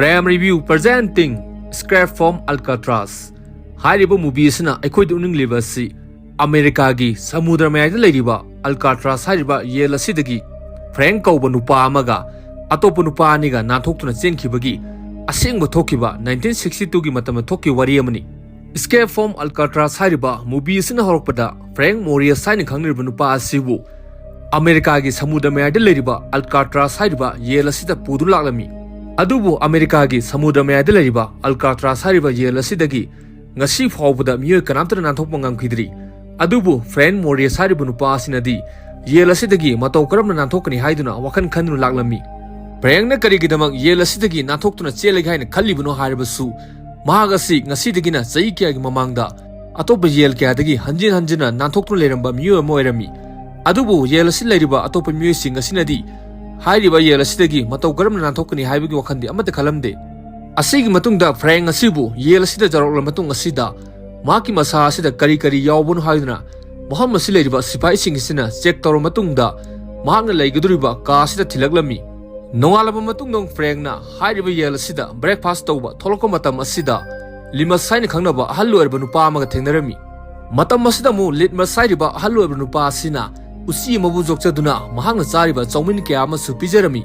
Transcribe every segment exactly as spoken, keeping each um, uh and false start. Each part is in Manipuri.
Prime Review presenting Escape from Alcatraz ꯍꯥꯏꯔꯤꯕ movie ꯑꯁꯤꯅ ꯑꯩꯈꯣꯏꯗ ꯎꯠꯅꯤꯡꯂꯤꯕ ꯑꯁꯤ ꯑꯃꯦꯔꯤꯀꯥꯒꯤ ꯁꯃꯨꯗ꯭ꯔ ꯃꯌꯥꯏꯗ ꯂꯩꯔꯤꯕ Alcatraz ꯍꯥꯏꯔꯤꯕ ꯌꯦꯜ ꯑꯁꯤꯗꯒꯤ ꯐ꯭ꯔꯦꯡ ꯀꯧꯕ ꯅꯨꯄꯥ ꯑꯃꯒ ꯑꯇꯣꯞꯄ ꯅꯨꯄꯥ ꯑꯅꯤꯒ ꯅꯥꯟꯊꯣꯛꯇꯨꯅ ꯆꯦꯟꯈꯤꯕꯒꯤ ꯑꯁꯦꯡꯕ ꯊꯣꯛꯈꯤꯕ nineteen sixty two ꯒꯤ ꯃꯇꯝꯗ ꯊꯣꯛꯈꯤꯕ ꯋꯥꯔꯤ ꯑꯃꯅꯤ꯫ Escape from Alcatraz ꯍꯥꯏꯔꯤꯕ movie ꯑꯁꯤꯅ ꯍꯧꯔꯛꯄꯗ ꯐ꯭ꯔꯦꯡ ꯃꯣꯔꯤꯌꯁ ꯍꯥꯏꯅ ꯈꯪꯅꯔꯤꯕ ꯅꯨꯄꯥ ꯑꯁꯤꯕꯨ ꯑꯃꯦꯔꯤꯀꯥꯒꯤ ꯁꯃꯨꯗ꯭ꯔ ꯃꯌꯥꯏꯗ ꯂꯩꯔꯤꯕ Alcatraz ꯍꯥꯏꯔꯤꯕ ꯌꯦꯜ ꯑꯁꯤꯗ ꯄꯨꯗꯨꯅ ꯂꯥꯛꯂꯝꯃꯤ꯫ ꯑꯗꯨꯕꯨ ꯑꯃꯦꯔꯤꯀꯥꯒꯤ ꯁꯃꯨꯗ꯭ꯔ ꯃꯌꯥꯏꯗ ꯂꯩꯔꯤꯕ Alcatraz ꯍꯥꯏꯔꯤꯕ ꯌꯦꯜ ꯑꯁꯤꯗꯒꯤ ꯉꯁꯤ ꯐꯥꯎꯕꯗ ꯃꯤꯑꯣꯏ ꯀꯅꯥꯝꯇꯅ ꯅꯥꯟꯊꯣꯛꯄ ꯉꯝꯈꯤꯗ꯭ꯔꯤ꯫ ꯑꯗꯨꯕꯨ ꯐ꯭ꯔꯦꯡ ꯃꯣꯔꯤꯌꯁ ꯍꯥꯏꯔꯤꯕ ꯅꯨꯄꯥ ꯑꯁꯤꯅꯗꯤ ꯌꯦꯜ ꯑꯁꯤꯗꯒꯤ ꯃꯇꯧ ꯀꯔꯝꯅ ꯅꯥꯟꯊꯣꯛꯀꯅꯤ ꯍꯥꯏꯗꯨꯅ ꯋꯥꯈꯜ ꯈꯟꯗꯨꯅ ꯂꯥꯛꯂꯝꯃꯤ꯫ ꯐ꯭ꯔꯦꯡꯅ ꯀꯔꯤꯒꯤꯗꯃꯛ ꯌꯦꯜ ꯑꯁꯤꯗꯒꯤ ꯅꯥꯟꯊꯣꯛꯇꯨꯅ ꯆꯦꯜꯂꯒꯦ ꯍꯥꯏꯅ ꯈꯜꯂꯤꯕꯅꯣ ꯍꯥꯏꯔꯕꯁꯨ, ꯃꯍꯥꯛ ꯑꯁꯤ ꯉꯁꯤꯗꯒꯤꯅ ꯆꯍꯤ ꯀꯌꯥꯒꯤ ꯃꯃꯥꯡꯗ ꯑꯇꯣꯞꯄ ꯌꯦꯜ ꯀꯌꯥꯗꯒꯤ ꯍꯟꯖꯤꯟ ꯍꯟꯖꯤꯟꯅ ꯅꯥꯟꯊꯣꯛꯇꯨꯅ ꯂꯩꯔꯝꯕ ꯃꯤꯑꯣꯏ ꯑꯃ ꯑꯣꯏꯔꯝꯃꯤ꯫ ꯑꯗꯨꯕꯨ ꯌꯦꯜ ꯑꯁꯤ ꯂꯩꯔꯤꯕ ꯑꯇꯣꯞꯄ ꯃꯤꯑꯣꯏꯁꯤꯡ ꯑꯁꯤꯅꯗꯤ ꯍꯥꯏꯔꯤꯕ ꯌꯦꯜ ꯑꯁꯤꯗꯒꯤ ꯃꯇꯧ ꯀꯔꯝꯅ ꯅꯥꯟꯊꯣꯛꯀꯅꯤ ꯍꯥꯏꯕꯒꯤ ꯋꯥꯈꯜꯗꯤ ꯑꯃꯠꯇ ꯈꯜꯂꯝꯗꯦ꯫ ꯑꯁꯤꯒꯤ ꯃꯇꯨꯡꯗ ꯐ꯭ꯔꯦꯡ ꯑꯁꯤꯕꯨ ꯌꯦꯜ ꯑꯁꯤꯗ ꯌꯧꯔꯛꯂꯕ ꯃꯇꯨꯡ ꯑꯁꯤꯗ ꯃꯍꯥꯛꯀꯤ ꯃꯁꯥ ꯑꯁꯤꯗ ꯀꯔꯤ ꯀꯔꯤ ꯌꯥꯎꯕꯅꯣ ꯍꯥꯏꯗꯨꯅ ꯃꯐꯝ ꯑꯁꯤ ꯂꯩꯔꯤꯕ ꯁꯤꯐꯥꯏꯁꯤꯡ ꯑꯁꯤꯅ ꯆꯦꯛ ꯇꯧꯔꯕ ꯃꯇꯨꯡꯗ ꯃꯍꯥꯛꯅ ꯂꯩꯒꯗꯧꯔꯤꯕ ꯀꯥ ꯑꯁꯤꯗ ꯊꯤꯜꯂꯛꯂꯝꯃꯤ꯫ ꯅꯣꯡꯉꯥꯜꯂꯕ ꯃꯇꯨꯡꯗ ꯐ꯭ꯔꯦꯡꯅ ꯍꯥꯏꯔꯤꯕ ꯌꯦꯜ ꯑꯁꯤꯗ breakfast ꯇꯧꯕ ꯊꯣꯛꯂꯛꯄ ꯃꯇꯝ ꯑꯁꯤꯗ ꯂꯤꯃꯁ ꯍꯥꯏꯅ ꯈꯪꯅꯕ ꯑꯍꯜ ꯑꯣꯏꯔꯕ ꯅꯨꯄꯥ ꯑꯃꯒ ꯊꯦꯡꯅꯔꯝꯃꯤ꯫ ꯃꯇꯝ ꯑꯁꯤꯗ ꯑꯃꯨꯛ ꯂꯤꯠꯃꯁ ꯍꯥꯏꯔꯤꯕ ꯑꯍꯜ ꯑꯣꯏꯔꯕ ꯅꯨꯄꯥ ꯑꯁꯤꯅ ꯎꯆꯤ ꯑꯃꯕꯨ ꯌꯣꯛꯆꯗꯨꯅ ꯃꯍꯥꯛꯅ ꯆꯥꯔꯤꯕ ꯆꯧꯃꯤꯟ ꯀꯌꯥ ꯑꯃꯁꯨ ꯄꯤꯖꯔꯝꯃꯤ꯫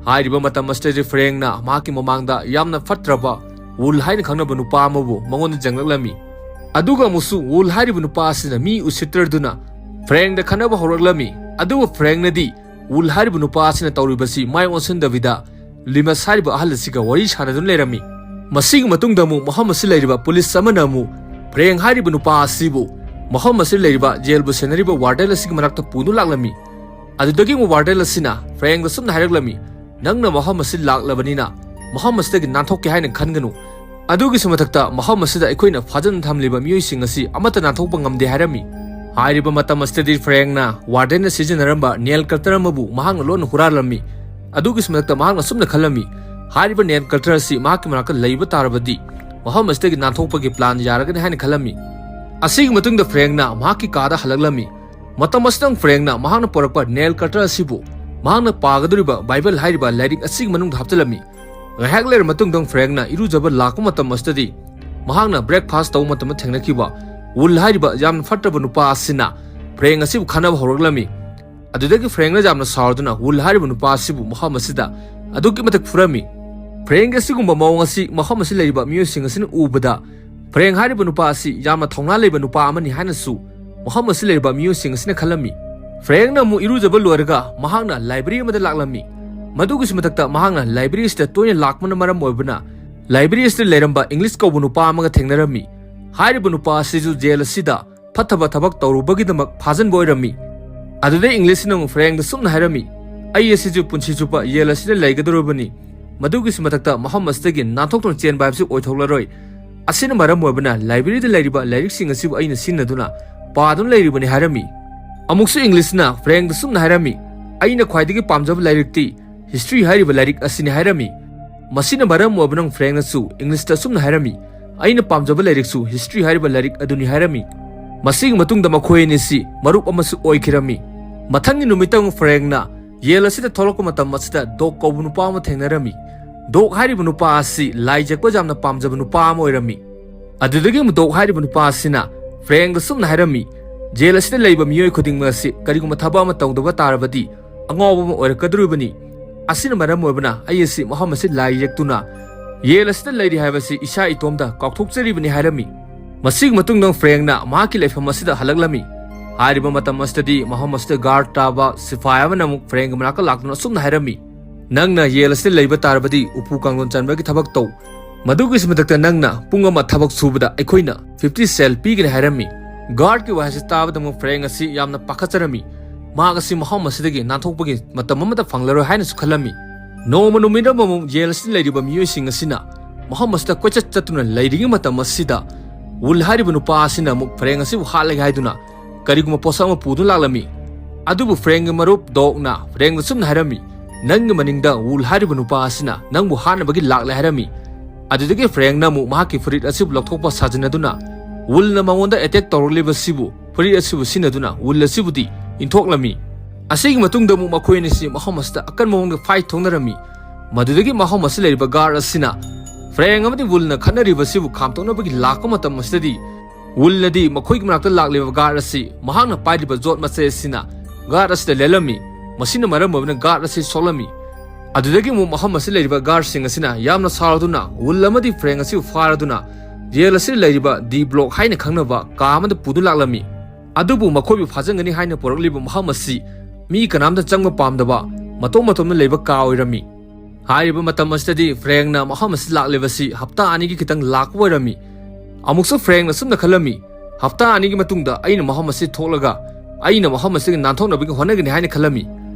ꯍꯥꯏꯔꯤꯕ ꯃꯇꯝ ꯑꯁꯤꯗꯗꯤ ꯐ꯭ꯔꯦꯡꯅ ꯃꯍꯥꯛꯀꯤ ꯃꯃꯥꯡꯗ ꯌꯥꯝꯅ ꯐꯠꯇ꯭ꯔꯕ ꯋꯨꯜ ꯍꯥꯏꯅ ꯈꯪꯅꯕ ꯅꯨꯄꯥ ꯑꯃꯕꯨ ꯃꯉꯣꯟꯗ ꯆꯪꯂꯛꯂꯝꯃꯤ꯫ ꯑꯗꯨꯒ ꯑꯃꯨꯛꯁꯨ ꯋꯨꯜ ꯍꯥꯏꯔꯤꯕ ꯅꯨꯄꯥ ꯑꯁꯤꯅ ꯃꯤ ꯎꯁꯤꯠꯇ꯭ꯔꯗꯨꯅ ꯐ꯭ꯔꯦꯡꯗ ꯈꯠꯅꯕ ꯍꯧꯔꯛꯂꯝꯃꯤ꯫ ꯑꯗꯨꯕꯨ ꯐ꯭ꯔꯦꯡꯅꯗꯤ ꯋꯨꯜ ꯍꯥꯏꯔꯤꯕ ꯅꯨꯄꯥ ꯑꯁꯤꯅ ꯇꯧꯔꯤꯕꯁꯤ ꯃꯥꯏ ꯑꯣꯟꯁꯤꯟꯗꯕꯤꯗ ꯂꯤꯃꯁ ꯍꯥꯏꯔꯤꯕ ꯑꯍꯜ ꯑꯁꯤꯒ ꯋꯥꯔꯤ ꯁꯥꯟꯅꯗꯨꯅ ꯂꯩꯔꯝꯃꯤ꯫ ꯃꯁꯤꯒꯤ ꯃꯇꯨꯡꯗ ꯑꯃꯨꯛ ꯃꯐꯝ ꯑꯁꯤ ꯂꯩꯔꯤꯕ ꯄꯨꯂꯤꯁ ꯑꯃꯅ ꯑꯃꯨꯛ ꯐ꯭ꯔꯦꯡ ꯍꯥꯏꯔꯤꯕ ꯅꯨꯄꯥ ꯑꯁꯤꯕꯨ ꯃꯐꯝ ꯑꯁꯤ ꯂꯩꯔꯤꯕ ꯖꯦꯜꯕꯨ ꯁꯦꯟꯅꯔꯤꯕ ꯋꯥꯔꯗꯦꯟ ꯑꯁꯤꯒꯤ ꯃꯅꯥꯛꯇ ꯄꯨꯗꯨꯅ ꯂꯥꯛꯂꯝꯃꯤ꯫ ꯑꯗꯨꯗꯒꯤ ꯑꯃꯨꯛ ꯋꯥꯔꯗꯦꯟ ꯑꯁꯤꯅ ꯐ꯭ꯔꯦꯡꯗ ꯁꯨꯝꯅ ꯍꯥꯏꯔꯛꯂꯝꯃꯤ, "ꯅꯪꯅ ꯃꯐꯝ ꯑꯁꯤ ꯂꯥꯛꯂꯕꯅꯤꯅ ꯃꯐꯝ ꯑꯁꯤꯗꯒꯤ ꯅꯥꯟꯊꯣꯛꯀꯦ ꯍꯥꯏꯅ ꯈꯟꯒꯅꯨ꯫ ꯑꯗꯨꯒꯤꯁꯨ ꯃꯊꯛꯇ ꯃꯐꯝ ꯑꯁꯤꯗ ꯑꯩꯈꯣꯏꯅ ꯐꯥꯖꯤꯟ ꯊꯝꯂꯤꯕ ꯃꯤꯑꯣꯏꯁꯤꯡ ꯑꯁꯤ ꯑꯃꯠꯇ ꯅꯥꯟꯊꯣꯛꯄ ꯉꯝꯗꯦ" ꯍꯥꯏꯔꯝꯃꯤ꯫ ꯍꯥꯏꯔꯤꯕ ꯃꯇꯝ ꯑꯁꯤꯗꯗꯤ ꯐ꯭ꯔꯦꯡꯅ ꯋꯥꯔꯗꯦꯟꯅ ꯁꯤꯖꯤꯟꯅꯔꯝꯕ ꯅꯦꯜ ꯀꯇꯔ ꯑꯃꯕꯨ ꯃꯍꯥꯛꯅ ꯂꯣꯟꯅ ꯍꯨꯔꯥꯜꯂꯝꯃꯤ꯫ ꯑꯗꯨꯒꯤꯁꯨ ꯃꯊꯛꯇ ꯃꯍꯥꯛꯅ ꯑꯁꯨꯝꯅ ꯈꯜꯂꯝꯃꯤ, "ꯍꯥꯏꯔꯤꯕ ꯅꯦꯜ ꯀꯇꯔ ꯑꯁꯤ ꯃꯍꯥꯛꯀꯤ ꯃꯅꯥꯛꯇ ꯂꯩꯕ ꯇꯥꯔꯕꯗꯤ ꯃꯐꯝ ꯑꯁꯤꯗꯒꯤ ꯅꯥꯟꯊꯣꯛꯄꯒꯤ ꯄ꯭ꯂꯥꯟ ꯌꯥꯔꯒꯅꯤ" ꯍꯥꯏꯅ ꯈꯜꯂꯝꯃꯤ꯫ ꯑꯁꯤꯒꯤ ꯃꯇꯨꯡꯗ ꯐ꯭ꯔꯦꯡꯅ ꯃꯍꯥꯛꯀꯤ ꯀꯥꯗ ꯍꯜꯂꯛꯂꯝꯃꯤ꯫ ꯃꯇꯝ ꯑꯁꯤꯗ ꯐ꯭ꯔꯦꯡꯅ ꯃꯍꯥꯛꯅ ꯄꯨꯔꯛꯄ ꯅꯦꯜ ꯀꯇꯔ ꯑꯁꯤꯕꯨ ꯃꯍꯥꯛꯅ ꯄꯥꯒꯗꯧꯔꯤꯕ ꯕꯥꯏꯕꯜ ꯍꯥꯏꯔꯤꯕ ꯂꯥꯏꯔꯤꯛ ꯑꯁꯤꯒꯤ ꯃꯅꯨꯡꯗ ꯍꯥꯞꯆꯤꯜꯂꯝꯃꯤ꯫ ꯉꯥꯏꯍꯥꯛ ꯂꯩꯔ ꯃꯇꯨꯡꯗ ꯐ꯭ꯔꯦꯡꯅ ꯏꯔꯨꯖꯕ ꯂꯥꯛꯄ ꯃꯇꯝ ꯑꯁꯤꯗꯗꯤ, ꯃꯍꯥꯛꯅ ꯕ꯭ꯔꯦꯛꯐꯥꯁ ꯇꯧꯕ ꯃꯇꯝꯗ ꯊꯦꯡꯅꯈꯤꯕ ꯋꯨꯜ ꯍꯥꯏꯔꯤꯕ ꯌꯥꯝꯅ ꯐꯠꯇꯕ ꯅꯨꯄꯥ ꯑꯁꯤꯅ ꯐ꯭ꯔꯦꯡ ꯑꯁꯤꯕꯨ ꯈꯠꯅꯕ ꯍꯧꯔꯛꯂꯝꯃꯤ꯫ ꯑꯗꯨꯗꯒꯤ ꯐ꯭ꯔꯦꯡꯅ ꯌꯥꯝꯅ ꯁꯥꯎꯔꯗꯨꯅ ꯋꯨꯜ ꯍꯥꯏꯔꯤꯕ ꯅꯨꯄꯥ ꯑꯁꯤꯕꯨ ꯃꯐꯝ ꯑꯁꯤꯗ ꯑꯗꯨꯛꯀꯤ ꯃꯇꯤꯛ ꯐꯨꯔꯝꯃꯤ꯫ ꯐ꯭ꯔꯦꯡꯒꯤ ꯑꯁꯤꯒꯨꯝꯕ ꯃꯑꯣꯡ ꯑꯁꯤ ꯃꯐꯝ ꯑꯁꯤ ꯂꯩꯔꯤꯕ ꯃꯤꯑꯣꯏꯁꯤꯡ ꯑꯁꯤꯅ ꯎꯕꯗ, ꯐ꯭ꯔꯦꯡ ꯍꯥꯏꯔꯤꯕ ꯅꯨꯄꯥ ꯑꯁꯤ ꯌꯥꯝꯅ ꯊꯧꯅꯥ ꯂꯩꯕ ꯅꯨꯄꯥ ꯑꯃꯅꯤ ꯍꯥꯏꯅꯁꯨ ꯃꯐꯝ ꯑꯁꯤ ꯂꯩꯔꯤꯕ ꯃꯤꯑꯣꯏꯁꯤꯡ ꯑꯁꯤꯅ ꯈꯜꯂꯝꯃꯤ꯫ ꯐ꯭ꯔꯦꯡꯅ ꯑꯃꯨꯛ ꯏꯔꯨꯖꯕ ꯂꯣꯏꯔꯒ ꯃꯍꯥꯛꯅ ꯂꯥꯏꯕ꯭ꯔꯦꯔꯤ ꯑꯃꯗ ꯂꯥꯛꯂꯝꯃꯤ꯫ ꯃꯗꯨꯒꯤꯁꯨ ꯃꯊꯛꯇ ꯃꯍꯥꯛꯅ ꯂꯥꯏꯕ꯭ꯔꯦꯔꯤ ꯑꯁꯤꯗ ꯇꯣꯏꯅ ꯂꯥꯛꯄꯅ ꯃꯔꯝ ꯑꯣꯏꯕꯅ, ꯂꯥꯏꯕ꯭ꯔꯦꯔꯤ ꯑꯁꯤꯗ ꯂꯩꯔꯝꯕ ꯏꯪꯂꯤꯁ ꯀꯧꯕ ꯅꯨꯄꯥ ꯑꯃꯒ ꯊꯦꯡꯅꯔꯝꯃꯤ꯫ ꯍꯥꯏꯔꯤꯕ ꯅꯨꯄꯥ ꯑꯁꯤꯁꯨ ꯖꯦꯜ ꯑꯁꯤꯗ ꯐꯠꯇꯕ ꯊꯕꯛ ꯇꯧꯔꯨꯕꯒꯤꯗꯃꯛ ꯐꯥꯖꯤꯟꯕ ꯑꯣꯏꯔꯝꯃꯤ꯫ ꯑꯗꯨꯗ ꯏꯪꯂꯤꯁꯅ ꯑꯃꯨꯛ ꯐ꯭ꯔꯦꯡꯗ ꯁꯨꯝꯅ ꯍꯥꯏꯔꯝꯃꯤ, "ꯑꯩ ꯑꯁꯤꯁꯨ ꯄꯨꯟꯁꯤ ꯆꯨꯞꯄ ꯖꯦꯜ ꯑꯁꯤꯗ ꯂꯩꯒꯗꯧꯔꯕꯅꯤ꯫ ꯃꯗꯨꯒꯤꯁꯨ ꯃꯊꯛꯇ ꯃꯐꯝ ꯑꯁꯤꯗꯒꯤ ꯅꯥꯟꯊꯣꯛꯇꯨꯅ ꯆꯦꯟꯕ ꯍꯥꯏꯕꯁꯤ ꯑꯣꯏꯊꯣꯛꯂꯔꯣꯏ꯫ ꯑꯁꯤꯅ ꯃꯔꯝ ꯑꯣꯏꯕꯅ ꯂꯥꯏꯕ꯭ꯔꯦꯔꯤꯗ ꯂꯩꯔꯤꯕ ꯂꯥꯏꯔꯤꯛꯁꯤꯡ ꯑꯁꯤꯕꯨ ꯑꯩꯅ ꯁꯤꯖꯤꯟꯅꯗꯨꯅ ꯄꯥꯗꯨꯅ ꯂꯩꯔꯤꯕꯅꯤ" ꯍꯥꯏꯔꯝꯃꯤ꯫ ꯑꯃꯨꯛꯁꯨ ꯏꯪꯂꯤꯁꯅ ꯐ꯭ꯔꯦꯡꯗ ꯁꯨꯝꯅ ꯍꯥꯏꯔꯝꯃꯤ, "ꯑꯩꯅ ꯈ꯭ꯋꯥꯏꯗꯒꯤ ꯄꯥꯝꯖꯕ ꯂꯥꯏꯔꯤꯛꯇꯤ ꯍꯤꯁꯇ꯭ꯔꯤ ꯍꯥꯏꯔꯤꯕ ꯂꯥꯏꯔꯤꯛ ꯑꯁꯤꯅꯤ" ꯍꯥꯏꯔꯝꯃꯤ꯫ ꯃꯁꯤꯅ ꯃꯔꯝ ꯑꯣꯏꯕꯅ ꯐ꯭ꯔꯦꯡꯅꯁꯨ ꯏꯪꯂꯤꯁꯇ ꯑꯁꯨꯝꯅ ꯍꯥꯏꯔꯝꯃꯤ, "ꯑꯩꯅ ꯄꯥꯝꯖꯕ ꯂꯥꯏꯔꯤꯛꯁꯨ ꯍꯤꯁꯇ꯭ꯔꯤ ꯍꯥꯏꯔꯤꯕ ꯂꯥꯏꯔꯤꯛ ꯑꯗꯨꯅꯤ" ꯍꯥꯏꯔꯝꯃꯤ꯫ ꯃꯁꯤꯒꯤ ꯃꯇꯨꯡꯗ ꯃꯈꯣꯏ ꯑꯅꯤꯁꯤ ꯃꯔꯨꯞ ꯑꯃꯁꯨ ꯑꯣꯏꯈꯤꯔꯝꯃꯤ꯫ ꯃꯊꯪꯒꯤ ꯅꯨꯃꯤꯠꯇ ꯑꯃꯨꯛ ꯐ꯭ꯔꯦꯡꯅ ꯖꯦꯜ ꯑꯁꯤꯗ ꯊꯣꯛꯂꯛꯄ ꯃꯇꯝ ꯑꯁꯤꯗ ꯗꯣꯛ ꯀꯧꯕ ꯅꯨꯄꯥ ꯑꯃ ꯊꯦꯡꯅꯔꯝꯃꯤ꯫ ꯗꯣꯛ ꯍꯥꯏꯔꯤꯕ ꯅꯨꯄꯥ ꯑꯁꯤ ꯂꯥꯏ ꯌꯦꯛꯄ ꯌꯥꯝꯅ ꯄꯥꯝꯖꯕ ꯅꯨꯄꯥ ꯑꯃ ꯑꯣꯏꯔꯝꯃꯤ꯫ ꯑꯗꯨꯗꯒꯤ ꯑꯃꯨꯛ ꯗꯣꯛ ꯍꯥꯏꯔꯤꯕ ꯅꯨꯄꯥ ꯑꯁꯤꯅ ꯐ꯭ꯔꯦꯡꯗ ꯁꯨꯝꯅ ꯍꯥꯏꯔꯝꯃꯤ, "ꯖꯦꯜ ꯑꯁꯤꯗ ꯂꯩꯕ ꯃꯤꯑꯣꯏ ꯈꯨꯗꯤꯡꯃꯛ ꯑꯁꯤ ꯀꯔꯤꯒꯨꯝꯕ ꯊꯕꯛ ꯑꯃ ꯇꯧꯗꯕ ꯇꯥꯔꯕꯗꯤ ꯑꯉꯥꯎꯕ ꯑꯃ ꯑꯣꯏꯔꯛꯀꯗꯧꯔꯤꯕꯅꯤ꯫ ꯑꯁꯤꯅ ꯃꯔꯝ ꯑꯣꯏꯕꯅ ꯑꯩ ꯑꯁꯤ ꯃꯐꯝ ꯑꯁꯤ ꯂꯥꯏ ꯌꯦꯛꯇꯨꯅ ꯖꯦꯜ ꯑꯁꯤꯗ ꯂꯩꯔꯤ ꯍꯥꯏꯕꯁꯤ ꯏꯁꯥ ꯏꯇꯣꯝꯇ ꯀꯥꯎꯊꯣꯛꯆꯔꯤꯕꯅꯤ" ꯍꯥꯏꯔꯝꯃꯤ꯫ ꯃꯁꯤꯒꯤ ꯃꯇꯨꯡꯗ ꯐ꯭ꯔꯦꯡꯅ ꯃꯍꯥꯛꯀꯤ ꯂꯩꯐꯝ ꯑꯁꯤꯗ ꯍꯜꯂꯛꯂꯝꯃꯤ꯫ ꯍꯥꯏꯔꯤꯕ ꯃꯇꯝ ꯑꯁꯤꯗꯗꯤ ꯃꯐꯝ ꯑꯁꯤꯗ ꯒꯥꯔꯗ ꯇꯥꯕ ꯁꯤꯐꯥꯏ ꯑꯃꯅ ꯑꯃꯨꯛ ꯐ꯭ꯔꯦꯡꯒꯤ ꯃꯅꯥꯛꯇ ꯂꯥꯛꯇꯨꯅ ꯑꯁꯨꯝꯅ ꯍꯥꯏꯔꯝꯃꯤ, "ꯅꯪꯅ ꯖꯦꯜ ꯑꯁꯤꯗ ꯂꯩꯕ ꯇꯥꯔꯕꯗꯤ ꯎꯄꯨ ꯀꯥꯡꯊꯣꯟ ꯆꯟꯕꯒꯤ ꯊꯕꯛ ꯇꯧ꯫ ꯃꯗꯨꯒꯤꯁꯨ ꯃꯊꯛꯇ ꯅꯪꯅ ꯄꯨꯡ ꯑꯃ ꯊꯕꯛ ꯁꯨꯕꯗ ꯑꯩꯈꯣꯏꯅ ꯐꯤꯐꯇꯤ ꯁꯦꯜ ꯄꯤꯒꯅꯤ" ꯍꯥꯏꯔꯝꯃꯤ꯫ ꯒꯥꯔꯗꯀꯤ ꯋꯥꯍꯩꯁꯤ ꯇꯥꯕꯗ ꯑꯃꯨꯛ ꯐ꯭ꯔꯦꯡ ꯑꯁꯤ ꯌꯥꯝꯅ ꯄꯥꯈꯠꯆꯔꯝꯃꯤ꯫ ꯃꯍꯥꯛ ꯑꯁꯤ ꯃꯐꯝ ꯑꯁꯤꯗꯒꯤ ꯅꯥꯟꯊꯣꯛꯄꯒꯤ ꯃꯇꯝ ꯑꯃꯠꯇ ꯐꯪꯂꯔꯣꯏ ꯍꯥꯏꯅꯁꯨ ꯈꯜꯂꯝꯃꯤ꯫ ꯅꯣꯡꯃ ꯅꯨꯃꯤꯠ ꯑꯃꯃꯨꯛ ꯖꯦꯜ ꯑꯁꯤꯗ ꯂꯩꯔꯤꯕ ꯃꯤꯑꯣꯏꯁꯤꯡ ꯑꯁꯤꯅ ꯃꯐꯝ ꯑꯁꯤꯗ ꯀꯣꯏꯆꯠ ꯆꯠꯇꯨꯅ ꯂꯩꯔꯤꯉꯩ ꯃꯇꯝ ꯑꯁꯤꯗ, ꯋꯨꯜ ꯍꯥꯏꯔꯤꯕ ꯅꯨꯄꯥ ꯑꯁꯤꯅ ꯑꯃꯨꯛ ꯐ꯭ꯔꯦꯡ ꯑꯁꯤꯕꯨ ꯍꯥꯠꯂꯒꯦ ꯍꯥꯏꯗꯨꯅ ꯀꯔꯤꯒꯨꯝꯕ ꯄꯣꯠꯁꯛ ꯑꯃ ꯄꯨꯗꯨꯅ ꯂꯥꯛꯂꯝꯃꯤ꯫ ꯑꯗꯨꯕꯨ ꯐ꯭ꯔꯦꯡꯒꯤ ꯃꯔꯨꯞ ꯗꯣꯛꯅ ꯐ꯭ꯔꯦꯡꯗ ꯁꯨꯝꯅ ꯍꯥꯏꯔꯝꯃꯤ, "ꯅꯪꯒꯤ ꯃꯅꯤꯡꯗ ꯋꯨꯜ ꯍꯥꯏꯔꯤꯕ ꯅꯨꯄꯥ ꯑꯁꯤꯅ ꯅꯪꯕꯨ ꯍꯥꯠꯅꯕꯒꯤ ꯂꯥꯛꯂꯦ" ꯍꯥꯏꯔꯝꯃꯤ꯫ ꯑꯗꯨꯗꯒꯤ ꯐ꯭ꯔꯦꯡꯅ ꯑꯃꯨꯛ ꯃꯍꯥꯛꯀꯤ ꯐꯨꯔꯤꯠ ꯑꯁꯤꯕꯨ ꯂꯧꯊꯣꯛꯄ ꯁꯥꯖꯤꯟꯅꯗꯨꯅ ꯋꯨꯜꯅ ꯃꯉꯣꯟꯗ ꯑꯦꯇꯦꯛ ꯇꯧꯔꯛꯂꯤꯕꯁꯤꯕꯨ, ꯐꯨꯔꯤꯠ ꯑꯁꯤꯕꯨ ꯁꯤꯖꯤꯟꯅꯗꯨꯅ ꯋꯨꯜ ꯑꯁꯤꯕꯨꯗꯤ ꯏꯟꯊꯣꯛꯂꯝꯃꯤ꯫ ꯑꯁꯤꯒꯤ ꯃꯇꯨꯡꯗ ꯑꯃꯨꯛ ꯃꯈꯣꯏ ꯑꯅꯤꯁꯤ ꯃꯐꯝ ꯑꯁꯤꯗ ꯑꯀꯟꯕ ꯃꯑꯣꯡꯗ ꯐꯥꯏꯠ ꯊꯣꯛꯅꯔꯝꯃꯤ꯫ ꯃꯗꯨꯗꯒꯤ ꯃꯐꯝ ꯑꯁꯤ ꯂꯩꯔꯤꯕ ꯒꯥꯔꯗ ꯑꯁꯤꯅ ꯐ꯭ꯔꯦꯡ ꯑꯃꯗꯤ ꯋꯨꯜꯅ ꯈꯠꯅꯔꯤꯕꯁꯤꯕꯨ ꯈꯥꯝꯇꯣꯛꯅꯕꯒꯤ ꯂꯥꯛꯄ ꯃꯇꯝ ꯑꯁꯤꯗꯗꯤ, ꯋꯨꯜꯅꯗꯤ ꯃꯈꯣꯏꯒꯤ ꯃꯅꯥꯛꯇ ꯂꯥꯛꯂꯤꯕ ꯒꯥꯔꯗ ꯑꯁꯤ ꯃꯍꯥꯛꯅ ꯄꯥꯏꯔꯤꯕ ꯖꯣꯠ ꯃꯆꯩ ꯑꯁꯤꯅ ꯒꯥꯔꯗ ꯑꯁꯤꯗ ꯂꯦꯜꯂꯝꯃꯤ꯫ ꯃꯁꯤꯅ ꯃꯔꯝ ꯑꯣꯏꯗꯨꯅ ꯒꯥꯔꯗ ꯑꯁꯤ ꯁꯣꯛꯂꯝꯃꯤ꯫ ꯑꯗꯨꯗꯒꯤ ꯑꯃꯨꯛ ꯃꯐꯝ ꯑꯁꯤ ꯂꯩꯔꯤꯕ ꯒꯥꯔꯗꯁꯤꯡ ꯑꯁꯤꯅ ꯌꯥꯝꯅ ꯁꯥꯎꯔꯗꯨꯅ ꯋꯨꯜ ꯑꯃꯗꯤ ꯐ꯭ꯔꯦꯡ ꯑꯁꯤꯕꯨ ꯐꯥꯔꯗꯨꯅ ꯖꯦꯜ ꯑꯁꯤꯗ ꯂꯩꯔꯤꯕ ꯗꯤ ꯕ꯭ꯂꯣꯛ ꯍꯥꯏꯅ ꯈꯪꯅꯕ ꯀꯥ ꯑꯃꯗ ꯄꯨꯗꯨꯅ ꯂꯥꯛꯂꯝꯃꯤ꯫ ꯑꯗꯨꯕꯨ ꯃꯈꯣꯏꯕꯨ ꯐꯥꯖꯟꯒꯅꯤ ꯍꯥꯏꯅ ꯄꯨꯔꯛꯂꯤꯕ ꯃꯐꯝ ꯑꯁꯤ ꯃꯤ ꯀꯅꯥꯝꯇ ꯆꯪꯕ ꯄꯥꯝꯗꯕ, ꯃꯇꯣꯝ ꯃꯇꯣꯝꯅ ꯂꯩꯕ ꯀꯥ ꯑꯣꯏꯔꯝꯃꯤ꯫ ꯍꯥꯏꯔꯤꯕ ꯃꯇꯝ ꯑꯁꯤꯗꯗꯤ ꯐ꯭ꯔꯦꯡꯅ ꯃꯐꯝ ꯑꯁꯤꯗ ꯂꯥꯛꯂꯤꯕꯁꯤ ꯍꯞꯇꯥ ꯑꯅꯤꯒꯤ ꯈꯤꯇꯪ ꯂꯥꯛꯄ ꯑꯣꯏꯔꯝꯃꯤ꯫ ꯑꯃꯨꯛꯁꯨ ꯐ꯭ꯔꯦꯡꯅ ꯑꯁꯨꯝꯅ ꯈꯜꯂꯝꯃꯤ, "ꯍꯞꯇꯥ ꯑꯅꯤꯒꯤ ꯃꯇꯨꯡꯗ ꯑꯩꯅ ꯃꯐꯝ ꯑꯁꯤ ꯊꯣꯛꯂꯒ ꯑꯩꯅ ꯃꯐꯝ ꯑꯁꯤꯗꯒꯤ ꯅꯥꯟꯊꯣꯛꯅꯕꯒꯤ ꯍꯣꯠꯅꯒꯅꯤ" ꯍꯥꯏꯅ ꯈꯜꯂꯝꯃꯤ꯫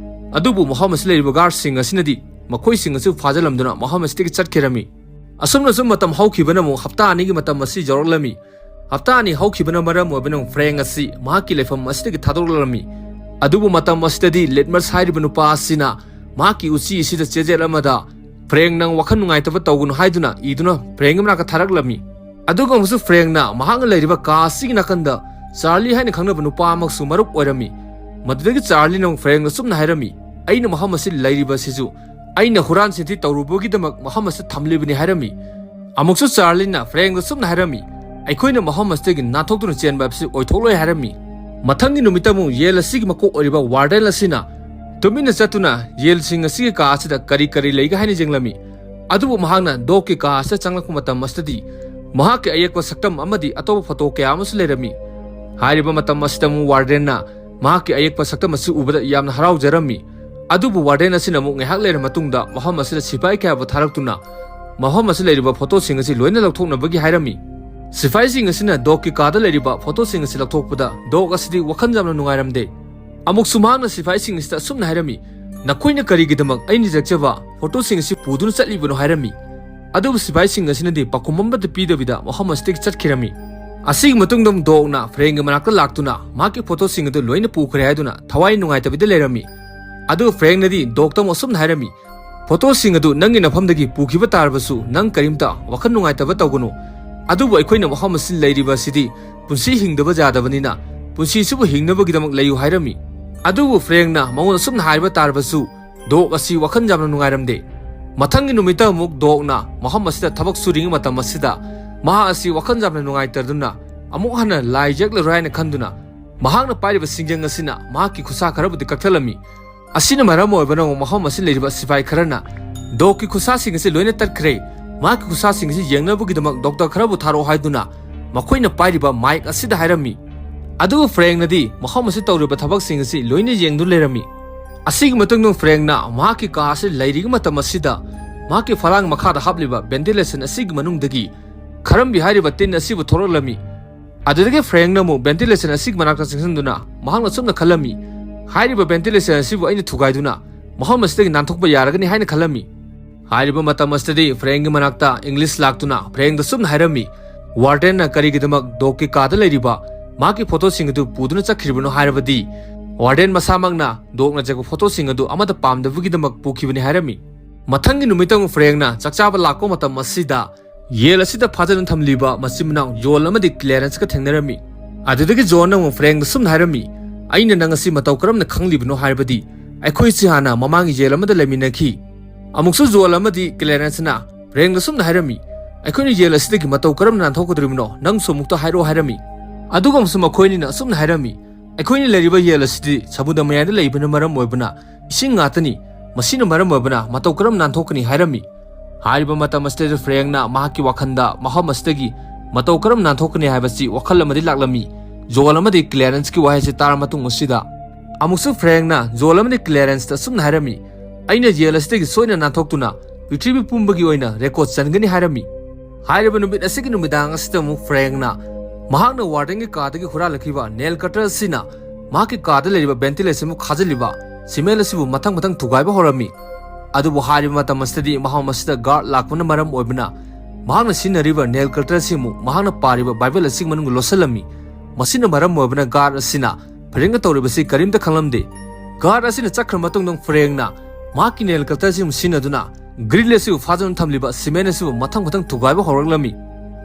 ꯑꯗꯨꯕꯨ ꯃꯐꯝ ꯑꯁꯤꯗ ꯂꯩꯔꯤꯕ ꯒꯥꯔꯗꯁꯤꯡ ꯑꯁꯤꯅꯗꯤ ꯃꯈꯣꯏꯁꯤꯡ ꯑꯁꯤ ꯐꯥꯖꯤꯜꯂꯝꯗꯨꯅ ꯃꯐꯝ ꯑꯁꯤꯗꯒꯤ ꯆꯠꯈꯤꯔꯝꯃꯤ꯫ ꯑꯁꯨꯝꯅ ꯁꯨꯝ ꯃꯇꯝ ꯍꯧꯈꯤꯕꯅ ꯑꯃꯨꯛ ꯍꯞꯇꯥ ꯑꯅꯤꯒꯤ ꯃꯇꯝ ꯑꯁꯤ ꯌꯧꯔꯛꯂꯝꯃꯤ꯫ ꯍꯞꯇꯥ ꯑꯅꯤ ꯍꯧꯈꯤꯕꯅ ꯃꯔꯝ ꯑꯣꯏꯕꯅ ꯐ꯭ꯔꯦꯡ ꯑꯁꯤ ꯃꯍꯥꯛꯀꯤ ꯂꯩꯐꯝ ꯑꯁꯤꯗꯒꯤ ꯊꯥꯗꯣꯛꯂꯛꯂꯝꯃꯤ꯫ ꯑꯗꯨꯕꯨ ꯃꯇꯝ ꯑꯁꯤꯗꯗꯤ ꯂꯤꯠꯃꯁ ꯍꯥꯏꯔꯤꯕ ꯅꯨꯄꯥ ꯑꯁꯤꯅ ꯃꯍꯥꯛꯀꯤ ꯎꯆꯤ ꯑꯁꯤꯗ ꯆꯦꯖꯦꯠ ꯑꯃꯗ, "ꯐ꯭ꯔꯦꯡ, ꯅꯪ ꯋꯥꯈꯜ ꯅꯨꯡꯉꯥꯏꯇꯕ ꯇꯧꯒꯅꯨ" ꯍꯥꯏꯗꯨꯅ ꯏꯗꯨꯅ ꯐ꯭ꯔꯦꯡꯒꯤ ꯃꯅꯥꯛꯇ ꯊꯥꯔꯛꯂꯝꯃꯤ꯫ ꯑꯗꯨꯒ ꯑꯃꯨꯛꯁꯨ ꯐ꯭ꯔꯦꯡꯅ ꯃꯍꯥꯛꯅ ꯂꯩꯔꯤꯕ ꯀꯥ ꯑꯁꯤꯒꯤ ꯅꯥꯀꯟꯗ ꯆꯥꯔꯂꯤ ꯍꯥꯏꯅ ꯈꯪꯅꯕ ꯅꯨꯄꯥ ꯑꯃꯁꯨ ꯃꯔꯨꯞ ꯑꯣꯏꯔꯝꯃꯤ꯫ ꯃꯗꯨꯗꯒꯤ ꯆꯥꯔꯂꯤꯅ ꯑꯃꯨꯛ ꯐ꯭ꯔꯦꯡꯗ ꯆꯨꯝꯅ ꯍꯥꯏꯔꯝꯃꯤ, "ꯑꯩꯅ ꯃꯐꯝ ꯑꯁꯤ ꯂꯩꯔꯤꯕ ꯑꯁꯤꯁꯨ ꯑꯩꯅ ꯍꯨꯔꯥꯟ ꯆꯤꯟꯊꯤ ꯇꯧꯔꯨꯕꯒꯤꯗꯃꯛ ꯃꯐꯝ ꯑꯁꯤꯗ ꯊꯝꯂꯤꯕꯅꯤ" ꯍꯥꯏꯔꯝꯃꯤ꯫ ꯑꯃꯨꯛꯁꯨ ꯆꯥꯔꯂꯤꯅ ꯐ꯭ꯔꯦꯡꯗ ꯆꯨꯝꯅ ꯍꯥꯏꯔꯝꯃꯤ, "ꯑꯩꯈꯣꯏꯅ ꯃꯐꯝ ꯑꯁꯤꯗꯒꯤ ꯅꯥꯟꯊꯣꯛꯇꯨꯅ ꯆꯦꯟꯕ ꯍꯥꯏꯕꯁꯤ ꯑꯣꯏꯊꯣꯛꯂꯣꯏ" ꯍꯥꯏꯔꯝꯃꯤ꯫ ꯃꯊꯪꯒꯤ ꯅꯨꯃꯤꯠꯇ ꯑꯃꯨꯛ ꯌꯦꯜ ꯑꯁꯤꯒꯤ ꯃꯀꯣꯛ ꯑꯣꯏꯔꯤꯕ ꯋꯥꯔꯗꯦꯟ ꯑꯁꯤꯅ ꯇꯨꯃꯤꯟꯅ ꯆꯠꯇꯨꯅ ꯌꯦꯜꯁꯤꯡ ꯑꯁꯤꯒꯤ ꯀꯥ ꯑꯁꯤꯗ ꯀꯔꯤ ꯀꯔꯤ ꯂꯩꯒꯦ ꯍꯥꯏꯅ ꯌꯦꯡꯂꯝꯃꯤ꯫ ꯑꯗꯨꯕꯨ ꯃꯍꯥꯛꯅ ꯗꯣꯛꯀꯤ ꯀꯥ ꯑꯁꯤꯗ ꯆꯪꯂꯛꯄ ꯃꯇꯝ ꯑꯁꯤꯗꯗꯤ ꯃꯍꯥꯛꯀꯤ ꯑꯌꯦꯛꯄ ꯁꯛꯇꯝ ꯑꯃꯗꯤ ꯑꯇꯣꯞꯄ ꯐꯣꯇꯣ ꯀꯌꯥ ꯑꯃꯁꯨ ꯂꯩꯔꯝꯃꯤ꯫ ꯍꯥꯏꯔꯤꯕ ꯃꯇꯝ ꯑꯁꯤꯗ ꯑꯃꯨꯛ ꯋꯥꯔꯗꯦꯟꯅ ꯃꯍꯥꯛꯀꯤ ꯑꯌꯦꯛꯄ ꯁꯛꯇꯝ ꯑꯁꯤ ꯎꯕꯗ ꯌꯥꯝꯅ ꯍꯔꯥꯎꯖꯔꯝꯃꯤ꯫ ꯑꯗꯨꯕꯨ ꯋꯥꯔꯗꯦꯟ ꯑꯁꯤꯅ ꯑꯃꯨꯛ ꯉꯥꯏꯍꯥꯛ ꯂꯩꯔ ꯃꯇꯨꯡꯗ ꯃꯐꯝ ꯑꯁꯤꯗ ꯁꯤꯐꯥꯏ ꯀꯌꯥꯕꯨ ꯊꯥꯔꯛꯇꯨꯅ ꯃꯐꯝ ꯑꯁꯤꯗ ꯂꯩꯔꯤꯕ ꯐꯣꯇꯣꯁꯤꯡ ꯑꯁꯤ ꯂꯣꯏꯅ ꯂꯧꯊꯣꯛꯅꯕꯒꯤ ꯍꯥꯏꯔꯝꯃꯤ꯫ ꯁꯤꯐꯥꯏꯁꯤꯡ ꯑꯁꯤꯅ ꯗꯣꯛꯀꯤ ꯀꯥꯗ ꯂꯩꯔꯤꯕ ꯐꯣꯇꯣꯁꯤꯡ ꯑꯁꯤ ꯂꯧꯊꯣꯛꯄꯗ ꯗꯣꯛ ꯑꯁꯤꯗꯤ ꯋꯥꯈꯜ ꯌꯥꯝꯅ ꯅꯨꯡꯉꯥꯏꯔꯝꯗꯦ꯫ ꯑꯃꯨꯛꯁꯨ ꯃꯍꯥꯛꯅ ꯁꯤꯐꯥꯏꯁꯤꯡ ꯑꯁꯤꯗ ꯑꯁꯨꯝꯅ ꯍꯥꯏꯔꯝꯃꯤ, "ꯅꯈꯣꯏꯅ ꯀꯔꯤꯒꯤꯗꯃꯛ ꯑꯩꯅ ꯌꯦꯛꯆꯕ ꯐꯣꯇꯣꯁꯤꯡ ꯑꯁꯤ ꯄꯨꯗꯨꯅ ꯆꯠꯂꯤꯕꯅꯣ?" ꯍꯥꯏꯔꯝꯃꯤ꯫ ꯑꯗꯨꯕꯨ ꯁꯤꯐꯥꯏꯁꯤꯡ ꯑꯁꯤꯅꯗꯤ ꯄꯥꯎꯈꯨꯝ ꯑꯃꯠꯇ ꯄꯤꯗꯕꯤꯗ ꯃꯐꯝ ꯑꯁꯤꯗꯒꯤ ꯆꯠꯈꯤꯔꯝꯃꯤ꯫ ꯑꯁꯤꯒꯤ ꯃꯇꯨꯡꯗ ꯗꯣꯛꯅ ꯐ꯭ꯔꯦꯡꯒꯤ ꯃꯅꯥꯛꯇ ꯂꯥꯛꯇꯨꯅ ꯃꯍꯥꯛꯀꯤ ꯐꯣꯇꯣꯁꯤꯡ ꯑꯗꯨ ꯂꯣꯏꯅ ꯄꯨꯈ꯭ꯔꯦ ꯍꯥꯏꯗꯨꯅ ꯊꯋꯥꯏ ꯅꯨꯡꯉꯥꯏꯇꯕꯤꯗ ꯂꯩꯔꯝꯃꯤ꯫ ꯑꯗꯨꯒ ꯐ꯭ꯔꯦꯡꯅꯗꯤ ꯗꯣꯛꯇ ꯑꯃꯨꯛ ꯑꯁꯨꯝꯅ ꯍꯥꯏꯔꯝꯃꯤ, "ꯐꯣꯇꯣꯁꯤꯡ ꯑꯗꯨ ꯅꯪꯒꯤ ꯅꯐꯝꯗꯒꯤ ꯄꯨꯈꯤꯕ ꯇꯥꯔꯕꯁꯨ ꯅꯪ ꯀꯔꯤꯝꯇ ꯋꯥꯈꯜ ꯅꯨꯡꯉꯥꯏꯇꯕ ꯇꯧꯒꯅꯨ꯫ ꯑꯗꯨꯕꯨ ꯑꯩꯈꯣꯏꯅ ꯃꯐꯝ ꯑꯁꯤꯗ ꯂꯩꯔꯤꯕ ꯑꯁꯤꯗꯤ ꯄꯨꯟꯁꯤ ꯍꯤꯡꯗꯕ ꯌꯥꯗꯕꯅꯤꯅ ꯄꯨꯟꯁꯤꯁꯤꯕꯨ ꯍꯤꯡꯅꯕꯒꯤꯗꯃꯛ ꯂꯩꯌꯨ" ꯍꯥꯏꯔꯝꯃꯤ꯫ ꯑꯗꯨꯕꯨ ꯐ꯭ꯔꯦꯡꯅ ꯃꯉꯣꯟꯗ ꯑꯁꯨꯝꯅ ꯍꯥꯏꯔꯕ ꯇꯥꯔꯕꯁꯨ ꯗꯣꯛ ꯑꯁꯤ ꯋꯥꯈꯜ ꯌꯥꯝꯅ ꯅꯨꯡꯉꯥꯏꯔꯝꯗꯦ꯫ ꯃꯊꯪꯒꯤ ꯅꯨꯃꯤꯠꯇ ꯑꯃꯨꯛ ꯗꯣꯛꯅ ꯃꯐꯝ ꯑꯁꯤꯗ ꯊꯕꯛ ꯁꯨꯔꯤꯉꯩ ꯃꯇꯝ ꯑꯁꯤꯗ ꯃꯍꯥꯛ ꯑꯁꯤ ꯋꯥꯈꯜ ꯌꯥꯝꯅ ꯅꯨꯡꯉꯥꯏꯇꯗꯨꯅ ꯑꯃꯨꯛ ꯍꯟꯅ ꯂꯥꯏ ꯌꯦꯛꯂꯔꯣꯏ ꯍꯥꯏꯅ ꯈꯟꯗꯨꯅ ꯃꯍꯥꯛꯅ ꯄꯥꯏꯔꯤꯕ ꯁꯤꯡꯖꯪ ꯑꯁꯤꯅ ꯃꯍꯥꯛꯀꯤ ꯈꯨꯠꯁꯥ ꯈꯔꯕꯨꯗꯤ ꯀꯛꯊꯠꯂꯝꯃꯤ꯫ ꯑꯁꯤꯅ ꯃꯔꯝ ꯑꯣꯏꯕꯅ ꯃꯐꯝ ꯑꯁꯤꯗ ꯂꯩꯔꯤꯕ ꯁꯤꯐꯥꯏ ꯈꯔꯅ ꯗꯣꯛꯀꯤ ꯈꯨꯠꯁꯥꯁꯤꯡ ꯑꯁꯤ ꯂꯣꯏꯅ ꯇꯠꯈ꯭ꯔꯦ, ꯃꯍꯥꯛꯀꯤ ꯈꯨꯠꯁꯥꯁꯤꯡ ꯑꯁꯤ ꯌꯦꯡꯅꯕꯒꯤꯗꯃꯛ ꯗꯣꯛꯇꯔ ꯈꯔꯕꯨ ꯊꯥꯔꯛꯑꯣ ꯍꯥꯏꯗꯨꯅ ꯃꯈꯣꯏꯅ ꯄꯥꯏꯔꯤꯕ ꯃꯥꯏꯛ ꯑꯁꯤꯗ ꯍꯥꯏꯔꯝꯃꯤ꯫ ꯑꯗꯨꯕꯨ ꯐ꯭ꯔꯦꯡꯅꯗꯤ ꯃꯐꯝ ꯑꯁꯤ ꯇꯧꯔꯤꯕ ꯊꯕꯛꯁꯤꯡ ꯑꯁꯤ ꯂꯣꯏꯅ ꯌꯦꯡꯗꯨꯅ ꯂꯩꯔꯝꯃꯤ꯫ ꯑꯁꯤꯒꯤ ꯃꯇꯨꯡꯗ ꯐ꯭ꯔꯦꯡꯅ ꯃꯍꯥꯛꯀꯤ ꯀꯥ ꯑꯁꯤ ꯂꯩꯔꯤꯉꯩ ꯃꯇꯝ ꯑꯁꯤꯗ ꯃꯍꯥꯛꯀꯤ ꯐꯂꯥꯡ ꯃꯈꯥꯗ ꯍꯥꯞꯂꯤꯕ ꯚꯦꯟꯇꯤꯂꯦꯁꯟ ꯑꯁꯤꯒꯤ ꯃꯅꯨꯡꯗꯒꯤ ꯈꯔꯝꯕꯤ ꯍꯥꯏꯔꯤꯕ ꯇꯤꯟ ꯑꯁꯤꯕꯨ ꯊꯣꯛꯂꯛꯂꯝꯃꯤ꯫ ꯑꯗꯨꯗꯒꯤ ꯐ꯭ꯔꯦꯡꯅ ꯑꯃꯨꯛ ꯚꯦꯟꯇꯤꯂꯦꯁꯟ ꯑꯁꯤꯒꯤ ꯃꯅꯥꯛꯇ ꯆꯪꯁꯤꯟꯗꯨꯅ ꯃꯍꯥꯛꯅ ꯁꯨꯝꯅ ꯈꯜꯂꯝꯃꯤ, "ꯍꯥꯏꯔꯤꯕ ꯚꯦꯟꯇꯤꯂꯦꯁꯟ ꯑꯁꯤꯕꯨ ꯑꯩꯅ ꯊꯨꯒꯥꯏꯗꯨꯅ ꯃꯐꯝ ꯑꯁꯤꯗꯒꯤ ꯅꯥꯟꯊꯣꯛꯄ ꯌꯥꯔꯒꯅꯤ" ꯍꯥꯏꯅ ꯈꯜꯂꯝꯃꯤ꯫ ꯍꯥꯏꯔꯤꯕ ꯃꯇꯝ ꯑꯁꯤꯗꯗꯤ ꯐ꯭ꯔꯦꯡꯒꯤ ꯃꯅꯥꯛꯇ ꯏꯪꯂꯤꯁ ꯂꯥꯛꯇꯨꯅ ꯐ꯭ꯔꯦꯡꯗ ꯁꯨꯝꯅ ꯍꯥꯏꯔꯝꯃꯤ, "ꯋꯥꯔꯗꯦꯟꯅ ꯀꯔꯤꯒꯤꯗꯃꯛ ꯗꯣꯛꯀꯤ ꯀꯥꯗ ꯂꯩꯔꯤꯕ ꯃꯍꯥꯛꯀꯤ ꯐꯣꯇꯣꯁꯤꯡ ꯑꯗꯨ ꯄꯨꯗꯨꯅ ꯆꯠꯈ꯭ꯔꯤꯕꯅꯣ ꯍꯥꯏꯔꯕꯗꯤ ꯋꯥꯔꯗꯦꯟ ꯃꯁꯥꯃꯛꯅ ꯗꯣꯛꯅ ꯆꯦꯛꯄ ꯐꯣꯇꯣꯁꯤꯡ ꯑꯗꯨ ꯑꯃꯠꯇ ꯄꯥꯝꯗꯕꯒꯤꯗꯃꯛ ꯄꯨꯈꯤꯕꯅꯤ" ꯍꯥꯏꯔꯝꯃꯤ꯫ ꯃꯊꯪꯒꯤ ꯅꯨꯃꯤꯠꯇ ꯑꯃꯨꯛ ꯐ꯭ꯔꯦꯡꯅ ꯆꯥꯛ ꯆꯥꯕ ꯂꯥꯛꯄ ꯃꯇꯝ ꯑꯁꯤꯗ ꯌꯦꯟ ꯑꯁꯤꯗ ꯐꯥꯖꯤꯟꯗꯨꯅ ꯊꯝꯂꯤꯕ ꯃꯆꯤꯟ ꯃꯅꯥꯎ ꯖꯣꯟ ꯑꯃꯗꯤ ꯀ꯭ꯂꯦꯔꯦꯟꯁꯀ ꯊꯦꯡꯅꯔꯝꯃꯤ꯫ ꯑꯗꯨꯗꯒꯤ ꯖꯣꯟꯅ ꯑꯃꯨꯛ ꯐ꯭ꯔꯦꯡꯗ ꯁꯨꯝꯅ ꯍꯥꯏꯔꯝꯃꯤ, "ꯑꯩꯅ ꯅꯪ ꯑꯁꯤ ꯃꯇꯧ ꯀꯔꯝꯅ ꯈꯪꯂꯤꯕꯅꯣ ꯍꯥꯏꯔꯕꯗꯤ ꯑꯩꯈꯣꯏꯁꯤ ꯍꯥꯟꯅ ꯃꯃꯥꯡꯒꯤ ꯖꯦꯜ ꯑꯃꯗ ꯂꯩꯃꯤꯟꯅꯈꯤ꯫" ꯑꯃꯨꯛꯁꯨ ꯖꯣꯟ ꯑꯃꯗꯤ ꯀ꯭ꯂꯦꯔꯦꯟꯁꯅ ꯐ꯭ꯔꯦꯡꯗ ꯁꯨꯝꯅ ꯍꯥꯏꯔꯝꯃꯤ, "ꯑꯩꯈꯣꯏꯅ ꯖꯦꯜ ꯑꯁꯤꯗꯒꯤ ꯃꯇꯧ ꯀꯔꯝꯅ ꯅꯥꯟꯊꯣꯛꯀꯗꯧꯔꯤꯕꯅꯣ ꯅꯪꯁꯨ ꯑꯃꯨꯛꯇ ꯍꯥꯏꯔꯛꯑꯣ" ꯍꯥꯏꯔꯝꯃꯤ꯫ ꯑꯗꯨꯒ ꯑꯃꯨꯛꯁꯨ ꯃꯈꯣꯏ ꯑꯅꯤꯅ ꯑꯁꯨꯝꯅ ꯍꯥꯏꯔꯝꯃꯤ, "ꯑꯩꯈꯣꯏꯅ ꯂꯩꯔꯤꯕ ꯖꯦꯜ ꯑꯁꯤꯗꯤ ꯁꯃꯨꯗ꯭ꯔ ꯃꯌꯥꯏꯗ ꯂꯩꯕꯅ ꯃꯔꯝ ꯑꯣꯏꯕꯅ ꯏꯁꯤꯡ ꯉꯥꯛꯇꯅꯤ, ꯃꯁꯤꯅ ꯃꯔꯝ ꯑꯣꯏꯕꯅ ꯃꯇꯧ ꯀꯔꯝ ꯅꯥꯟꯊꯣꯛꯀꯅꯤ?" ꯍꯥꯏꯔꯝꯃꯤ꯫ ꯍꯥꯏꯔꯤꯕ ꯃꯇꯝ ꯑꯁꯤꯗ ꯐ꯭ꯔꯦꯡꯅ ꯃꯍꯥꯛꯀꯤ ꯋꯥꯈꯜꯗ ꯃꯐꯝ ꯑꯁꯤꯗꯒꯤ ꯃꯇꯧ ꯀꯔꯝ ꯅꯥꯟꯊꯣꯛꯀꯅꯤ ꯍꯥꯏꯕꯁꯤ ꯋꯥꯈꯜ ꯑꯃꯗꯤ ꯂꯥꯛꯂꯝꯃꯤ꯫ ꯖꯣꯟ ꯑꯃꯗꯤ ꯀ꯭ꯂꯦꯔꯦꯟꯁꯀꯤ ꯋꯥꯍꯩꯁꯤ ꯇꯥꯔ ꯃꯇꯨꯡ ꯑꯁꯤꯗ ꯑꯃꯨꯛꯁꯨ ꯐ꯭ꯔꯦꯡꯅ ꯖꯣꯟ ꯑꯃꯗꯤ ꯀ꯭ꯂꯦꯔꯦꯟꯁꯇ ꯑꯁꯨꯝꯅ ꯍꯥꯏꯔꯝꯃꯤ, "ꯑꯩꯅ ꯖꯦꯜ ꯑꯁꯤꯗꯒꯤ ꯁꯣꯏꯅ ꯅꯥꯟꯊꯣꯛꯇꯨꯅ ꯄ꯭ꯔꯤꯊꯤꯕꯤ ꯄꯨꯝꯕꯒꯤ ꯑꯣꯏꯅ ꯔꯦꯀꯣꯔꯗ ꯆꯟꯒꯅꯤ" ꯍꯥꯏꯔꯝꯃꯤ꯫ ꯍꯥꯏꯔꯤꯕ ꯅꯨꯃꯤꯠ ꯑꯁꯤꯒꯤ ꯅꯨꯃꯤꯗꯥꯡ ꯑꯁꯤꯗ ꯑꯃꯨꯛ ꯐ꯭ꯔꯦꯡꯅ ꯃꯍꯥꯛꯅ ꯋꯥꯔꯗꯦꯟꯒꯤ ꯀꯥꯗꯒꯤ ꯍꯨꯔꯥꯜꯂꯛꯈꯤꯕ ꯅꯦꯜ ꯀꯇꯔ ꯑꯁꯤꯅ ꯃꯍꯥꯛꯀꯤ ꯀꯥꯗ ꯂꯩꯔꯤꯕ ꯚꯦꯟꯇꯤꯂꯦꯁꯟꯕꯨ ꯈꯥꯖꯤꯜꯂꯤꯕ ꯁꯤꯃꯦꯟ ꯑꯁꯤꯕꯨ ꯃꯊꯪ ꯃꯊꯪ ꯊꯨꯒꯥꯏꯕ ꯍꯧꯔꯝꯃꯤ꯫ ꯑꯗꯨꯕꯨ ꯍꯥꯏꯔꯤꯕ ꯃꯇꯝ ꯑꯁꯤꯗꯗꯤ ꯃꯐꯝ ꯑꯁꯤꯗ ꯒꯥꯔꯗ ꯂꯥꯛꯄꯅ ꯃꯔꯝ ꯑꯣꯏꯕꯅ ꯃꯍꯥꯛꯅ ꯁꯤꯖꯤꯟꯅꯔꯤꯕ ꯅꯦꯜ ꯀꯇꯔ ꯑꯁꯤ ꯑꯃꯨꯛ ꯃꯍꯥꯛꯅ ꯄꯥꯔꯤꯕ ꯕꯥꯏꯕꯜ ꯑꯁꯤꯒꯤ ꯃꯅꯨꯡꯗ ꯂꯣꯠꯁꯤꯜꯂꯝꯃꯤ꯫ ꯃꯁꯤꯅ ꯃꯔꯝ ꯑꯣꯏꯕꯅ ꯒꯥꯔꯗ ꯑꯁꯤꯅ ꯐ꯭ꯔꯦꯡꯅ ꯇꯧꯔꯤꯕꯁꯤ ꯀꯔꯤꯝꯇ ꯈꯪꯂꯝꯗꯦ꯫ ꯒꯥꯔꯗ ꯑꯁꯤꯅ ꯆꯠꯈ꯭ꯔ ꯃꯇꯨꯡꯗ ꯐ꯭ꯔꯦꯡꯅ ꯃꯍꯥꯛꯀꯤ ꯅꯦꯜ ꯀꯇꯔ ꯑꯁꯤ ꯑꯃꯨꯛ ꯁꯤꯖꯤꯟꯅꯗꯨꯅ ꯒ꯭ꯔꯤꯜ ꯑꯁꯤꯕꯨ ꯐꯥꯖꯤꯟꯗꯨꯅ ꯊꯝꯂꯤꯕ ꯁꯤꯃꯦꯟ ꯑꯁꯤꯕꯨ ꯃꯊꯪ ꯃꯊꯪ ꯊꯨꯒꯥꯏꯕ ꯍꯧꯔꯛꯂꯝꯃꯤ꯫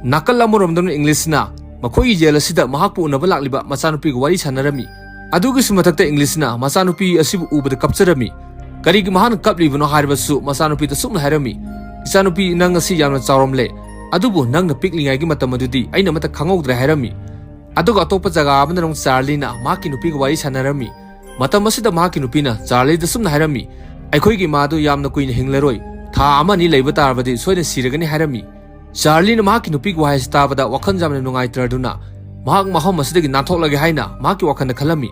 ꯅꯥꯀꯜ ꯑꯃꯔꯣꯝꯗꯅ ꯏꯪꯂꯤꯁꯅ ꯃꯈꯣꯏꯒꯤ ꯖꯦꯜ ꯑꯁꯤꯗ ꯃꯍꯥꯛꯄꯨ ꯎꯅꯕ ꯂꯥꯛꯂꯤꯕ ꯃꯆꯥꯅꯨꯄꯤꯒ ꯋꯥꯔꯤ ꯁꯥꯟꯅꯔꯝꯃꯤ꯫ ꯑꯗꯨꯒꯤꯁꯨ ꯃꯊꯛꯇ ꯏꯪꯂꯤꯁꯅ ꯃꯆꯥꯅꯨꯄꯤ ꯑꯁꯤꯕꯨ ꯎꯕꯗ ꯀꯞꯆꯔꯝꯃꯤ꯫ ꯀꯔꯤꯒꯤ ꯃꯍꯥꯛꯅ ꯀꯞꯂꯤꯕꯅꯣ ꯍꯥꯏꯔꯕꯁꯨ ꯃꯆꯥꯅꯨꯄꯤꯗ ꯁꯨꯝꯅ ꯍꯥꯏꯔꯝꯃꯤ, "ꯏꯆꯥꯅꯨꯄꯤ, ꯅꯪ ꯉꯁꯤ ꯌꯥꯝꯅ ꯆꯥꯎꯔꯝꯂꯦ, ꯑꯗꯨꯕꯨ ꯅꯪꯅ ꯄꯤꯛꯂꯤꯉꯩꯒꯤ ꯃꯇꯝ ꯑꯗꯨꯗꯤ ꯑꯩꯅ ꯑꯃꯠꯇ ꯈꯪꯍꯧꯗ꯭ꯔꯦ" ꯍꯥꯏꯔꯝꯃꯤ꯫ ꯑꯗꯨꯒ ꯑꯇꯣꯞꯄ ꯖꯒꯥ ꯑꯃꯗꯅ ꯑꯃꯨꯛ ꯆꯥꯔꯂꯤꯅ ꯃꯍꯥꯛꯀꯤ ꯅꯨꯄꯤꯒ ꯋꯥꯔꯤ ꯁꯥꯟꯅꯔꯝꯃꯤ꯫ ꯃꯇꯝ ꯑꯁꯤꯗ ꯃꯍꯥꯛꯀꯤ ꯅꯨꯄꯤꯅ ꯆꯥꯔꯂꯤꯗ ꯁꯨꯝꯅ ꯍꯥꯏꯔꯝꯃꯤ, "ꯑꯩꯈꯣꯏꯒꯤ ꯏꯃꯥꯗꯨ ꯌꯥꯝꯅ ꯀꯨꯏꯅ ꯍꯤꯡꯂꯔꯣꯏ, ꯊꯥ ꯑꯃ ꯑꯅꯤ ꯂꯩꯕ ꯇꯥꯔꯕꯗꯤ ꯁꯣꯏꯗꯅ ꯁꯤꯔꯒꯅꯤ" ꯍꯥꯏꯔꯝꯃꯤ꯫ ꯆꯥꯔꯂꯤꯅ ꯃꯍꯥꯛꯀꯤ ꯅꯨꯄꯤꯒꯤ ꯋꯥꯍꯩ ꯑꯁꯤ ꯇꯥꯕꯗ ꯋꯥꯈꯜ ꯌꯥꯝꯅ ꯅꯨꯡꯉꯥꯏꯇ꯭ꯔꯗꯨꯅ ꯃꯍꯥꯛ ꯃꯐꯝ ꯑꯁꯤꯗꯒꯤ ꯅꯥꯟꯊꯣꯛꯂꯒꯦ ꯍꯥꯏꯅ ꯃꯍꯥꯛꯀꯤ ꯋꯥꯈꯜꯗ ꯈꯜꯂꯝꯃꯤ꯫